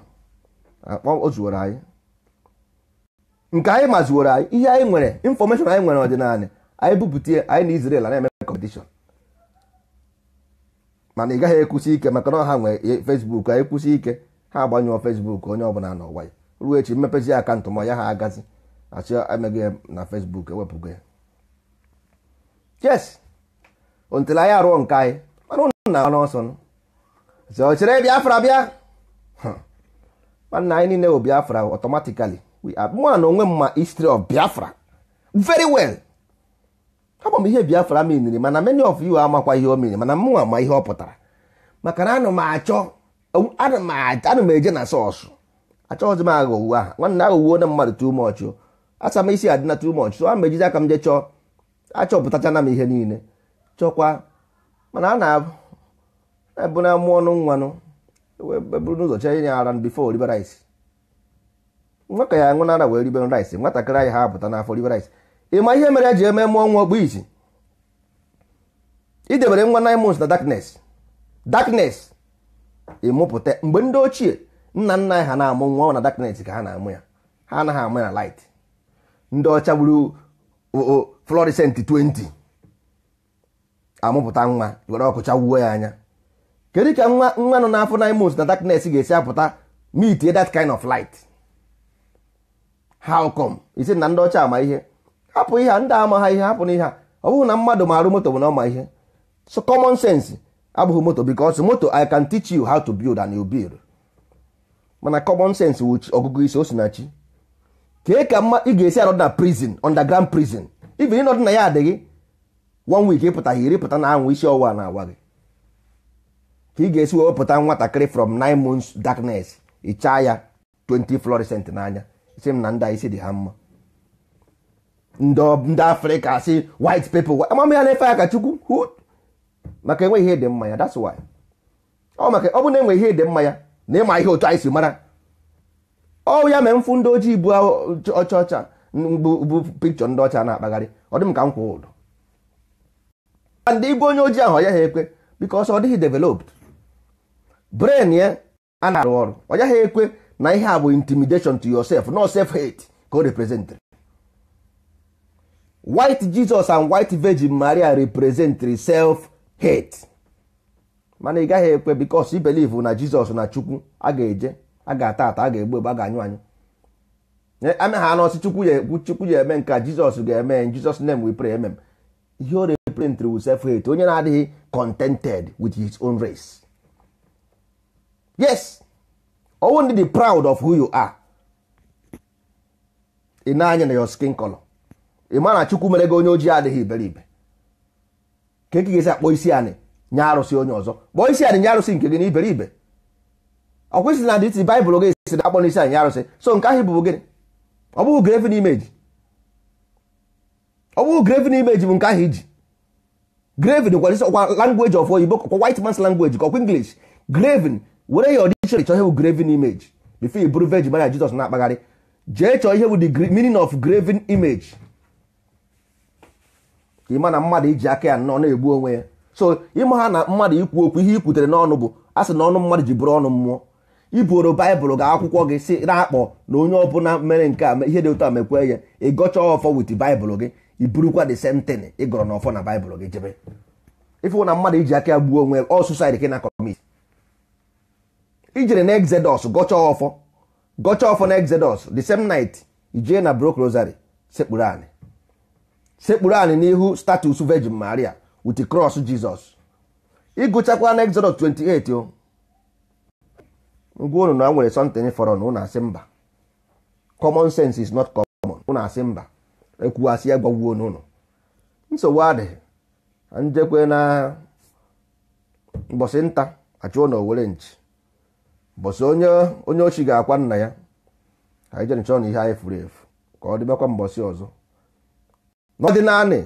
akpọ o zuoro anyị, nke anyị ma zuoro anyị. Ihe anyị nwere, information anyị nwere, ọdịnala anyị bupụta, anyị na Israel na-eme competition. Mana ị gaghị ekwusi ike maka na ha nwee Facebook. Anyị kwụsị ike, ha agbanyụọ Facebook. Onye ọbụla n'ụwa ya ruo echi mmepezi account ma ya ha agazi achị emeghị ya na Facebook, ewepụgo ya. Yes, until anyị arụọ nke anyị. Mana ụnụ na n'ọsọ so chere Biafra bịa. Nwanne, anyị niile bụ Biafra automatically. We are. Mụ na onwe m ma history of Biafra very well. Ama m ihe Biafra meaniri, mana many of you amakwa ihe o meaniri. Mana mụ ama ihe ọ pụtara, maka na ana m achọ, ana m eje na source. Achọghịzi m aghọgbu aha. Nwanne, aghọgbuo na mmadụ too much o. Asa m isi adịna too much, so a m ejizi aka m je chọọ. Achọpụtachana m ihe niile chọkwa, mana a na-ebu na mụọ ọnụ nwanụ buru n'ụzọ chee ya ara before ribe rice. Nwa ka ya aṅụ nara wee ribe rice. Nwatakịrị anyị ha apụta n'afọ ribe rice. Ị ma ihe mere eji eme mụọ nwa okpu isi? Idebere nwa 9 months na darkness, darkness ịmụpụta. Mgbe ndị ochie, nna nna anyị ha na-amụ nwa na darkness ka ha na-amụ ya, ha anaghị amụ ya na light. Ndị ọcha gburu fluorescent 20 amụpụta nwa, were ọkụ chawuo ya anya. Kedu ka nwa nwa nọ n'afọ 9 months na darkness ga-esi apụta meet that kind of light? How come? Isi na ndị ọcha ama ihe, hapụ ihe a. Ndị ama ha ihe, hapụ na ihe a. Ọ bụghị na mmadụ ma arụ moto bụ na ọ ma ihe. So common sense abụghị moto, because moto, I can teach you how to build and you build. Mana common sense wụ ọgụgụ isi o si na chi. Kee ka mma ị ga-esi anọdụ na prison, underground prison, even ịnọdụ na ya adịghị one week, ịpụtaghị iri pụta na anwụ, isi ọwụwa na-awa gị. Ka ị ga-esi wee wepụta nwatakịrị from 9 months darkness, ịchaa ya 20 fluorescent n'anya, isi m na ndị isi dị ha mma? Ndị Afrịka si white people amam ya na-efe aka Chukwu who, maka enweghị ihe dị mma ya. That's why ọ maka ọ bụ na enwe ihe dị mma ya na ịma ihe otu anyị si mara ọ ya mee mfụ. Ndị ojii bụ ọcha ọcha bụ pikchọ ndị ọcha na-akpagharị, ọ dị m ka m kwụ ụdọ. Ndị igwe onye ojii ahụ ọ ya ha ekwe, because ọ dịghị developed brain ya a na-arụ ọrụ. Ọ yaghị ekwe na ihe a bụ intimidation to yourself, no self hate ka o represent. White Jesus and white Virgin Maria represent self hate. Mana ị gaghị ekwe because i believe na Jesus na Chukwu a ga-eje, a ga-ata ata, a ga-egbu egbu, a ga-anyụ anyụ. Ame ha anọsị Chukwu ya ekwu, Chukwu ya eme nke a, Jesus ga-eme, in Jesus name we pray, amen. Ihe o represent wu self hate, onye na-adịghị contented with his own race. Yes, ọwụ ndị dị proud of who you are. Ị na-anya na your skin color, ị ma na Chukwu mere gị onye ojii adịghị iberibe. Ka eke ga-esi akpọ isi anị nye arụsị onye ọzọ, kpọọ isi anị nye arụsị nke gị na iberibe? Ọ kwesịrị na dịtị Baịbụl ga-esi na akpọ n'isi anị nye arụsị. So nke ahụ bụ gịnị? Ọ bụghị graven image? Ọ bụghị graven image bụ nke ahụ iji graven kwa language of oyibo, kwa white man's language, kwa English graven. Were ya dictionary chọọ ihe bụ graven image before i buru Virgin Maria, Jesus na-akpagharị. Jee chọọ ihe bụ the meaning of graven image, ka ịma na mmadụ iji aka ya nnọọ na-egbu onwe ya. So ịma ha na mmadụ ikwu okwu, ihe ikwutere n'ọnụ bụ a sị na ọnụ mmadụ ji bụrụ ọnụ mmụọ. Ibuoro Baịbụl ga akwụkwọ gị si na-akpọ na onye ọbụla mere nke a, ihe dị otu a, mekwe ya. Ịgọcha ọfọ with Baịbụl gị, iburukwa the same thing ị gọrọ n'ọfọ na Baịbụl gị jebe. Ịfụ na mmadụ iji aka ya gbuo onwe ya, ọ suicide ka ị na-commit. Ijere na Exodus gọcha ọfọ, gọcha ọfọ na Exodus, the same night ijee na broke rosary, sekpuru anị, sekpuru anị n'ihu status Virgin Maria with the cross Jesus. Ịgụchakwa na Exodus 28 o ngwa unu na nwere something fọrọ na unu asị mba, common sense is not common. Unu asị mba, ekwuasị ya gwagwuo n'ụlọ. Nsogbu adịghị. Njekwe na mbọsị nta achụọ na owere nchi, mbọsị onye ochi ga-akwa nna ya. Anyị jere chọọ na ihe anyị furu efu ka ọ dịbakwa mbọsị ọzọ. N'ọdịnanị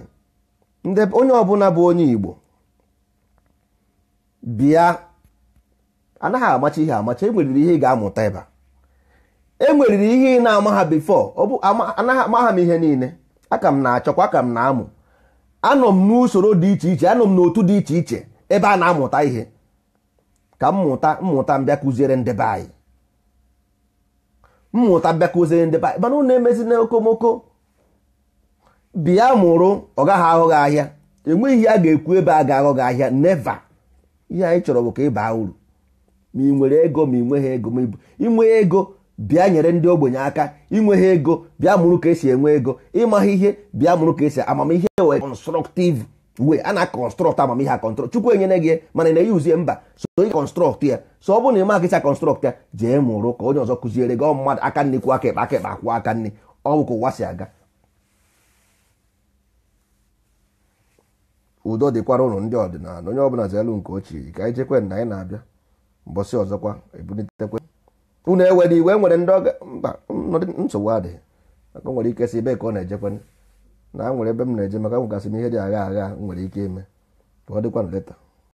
ndị onye ọbụla bụ onye Igbo bịa, anaghị amacha ihe amacha. Enweriri ihe ị ga-amụta ebe a, enweriri ihe ị na-ama ha before. Ọ bụ anaghị ama ha m ihe niile. Aka m na-achọkwa, aka m na-amụ. Anọ m n'usoro dị iche iche, anọ m n'otu dị iche iche ebe a na-amụta ihe, ka m mụta mmụta m bịa kụziere ndị be anyị, mmụta bịa kụziere ndị be anyị. Mana ụnụ emezi na okomoko. Bịa mụrụ, ọ gaghị aghọ gị ahịa. Enweghị ihe a ga-ekwu ebe a ga-aghọ gị ahịa, never. Ihe anyị chọrọ bụ ka ị baa uru, ma ị nwere ego, ma ị nweghị ego. Ma inwe ego, bịa nyere ndị ogbenye aka. Inweghị ego, bịa mụrụ ka esi enwe ego. Ịmaghị ihe, bịa mụrụ ka esi amamihe wee constructive way a na-construct amamihe. A construct Chukwu enyere gị, mana ị na-eyuzie mba so ị construct ya. So ọ bụrụ na ị maghị ka construct ya, jee mụrụ ka onye ọzọ kụziere gị. Ọ mmadụ aka nri kwụ aka ekpe, aka ekpe akwụ aka nri. Ọ bụ ka ụwa si aga. Udo dịkwara ụnụ ndị ọdịnala. Onye ọbụla zelu nke ochie, ka anyị jekwe na anyị na-abịa mbọsị ọzọkwa ebunitekwe unu. Ewere iwe, nwere ndị ọga mba nsogbu adịghị, maka nwere ike si ebe ka ọ na-ejekwe na nwere ebe m na-eje, maka nwegasị m ihe dị agha agha nwere ike ime ka ọ dịkwa na leta.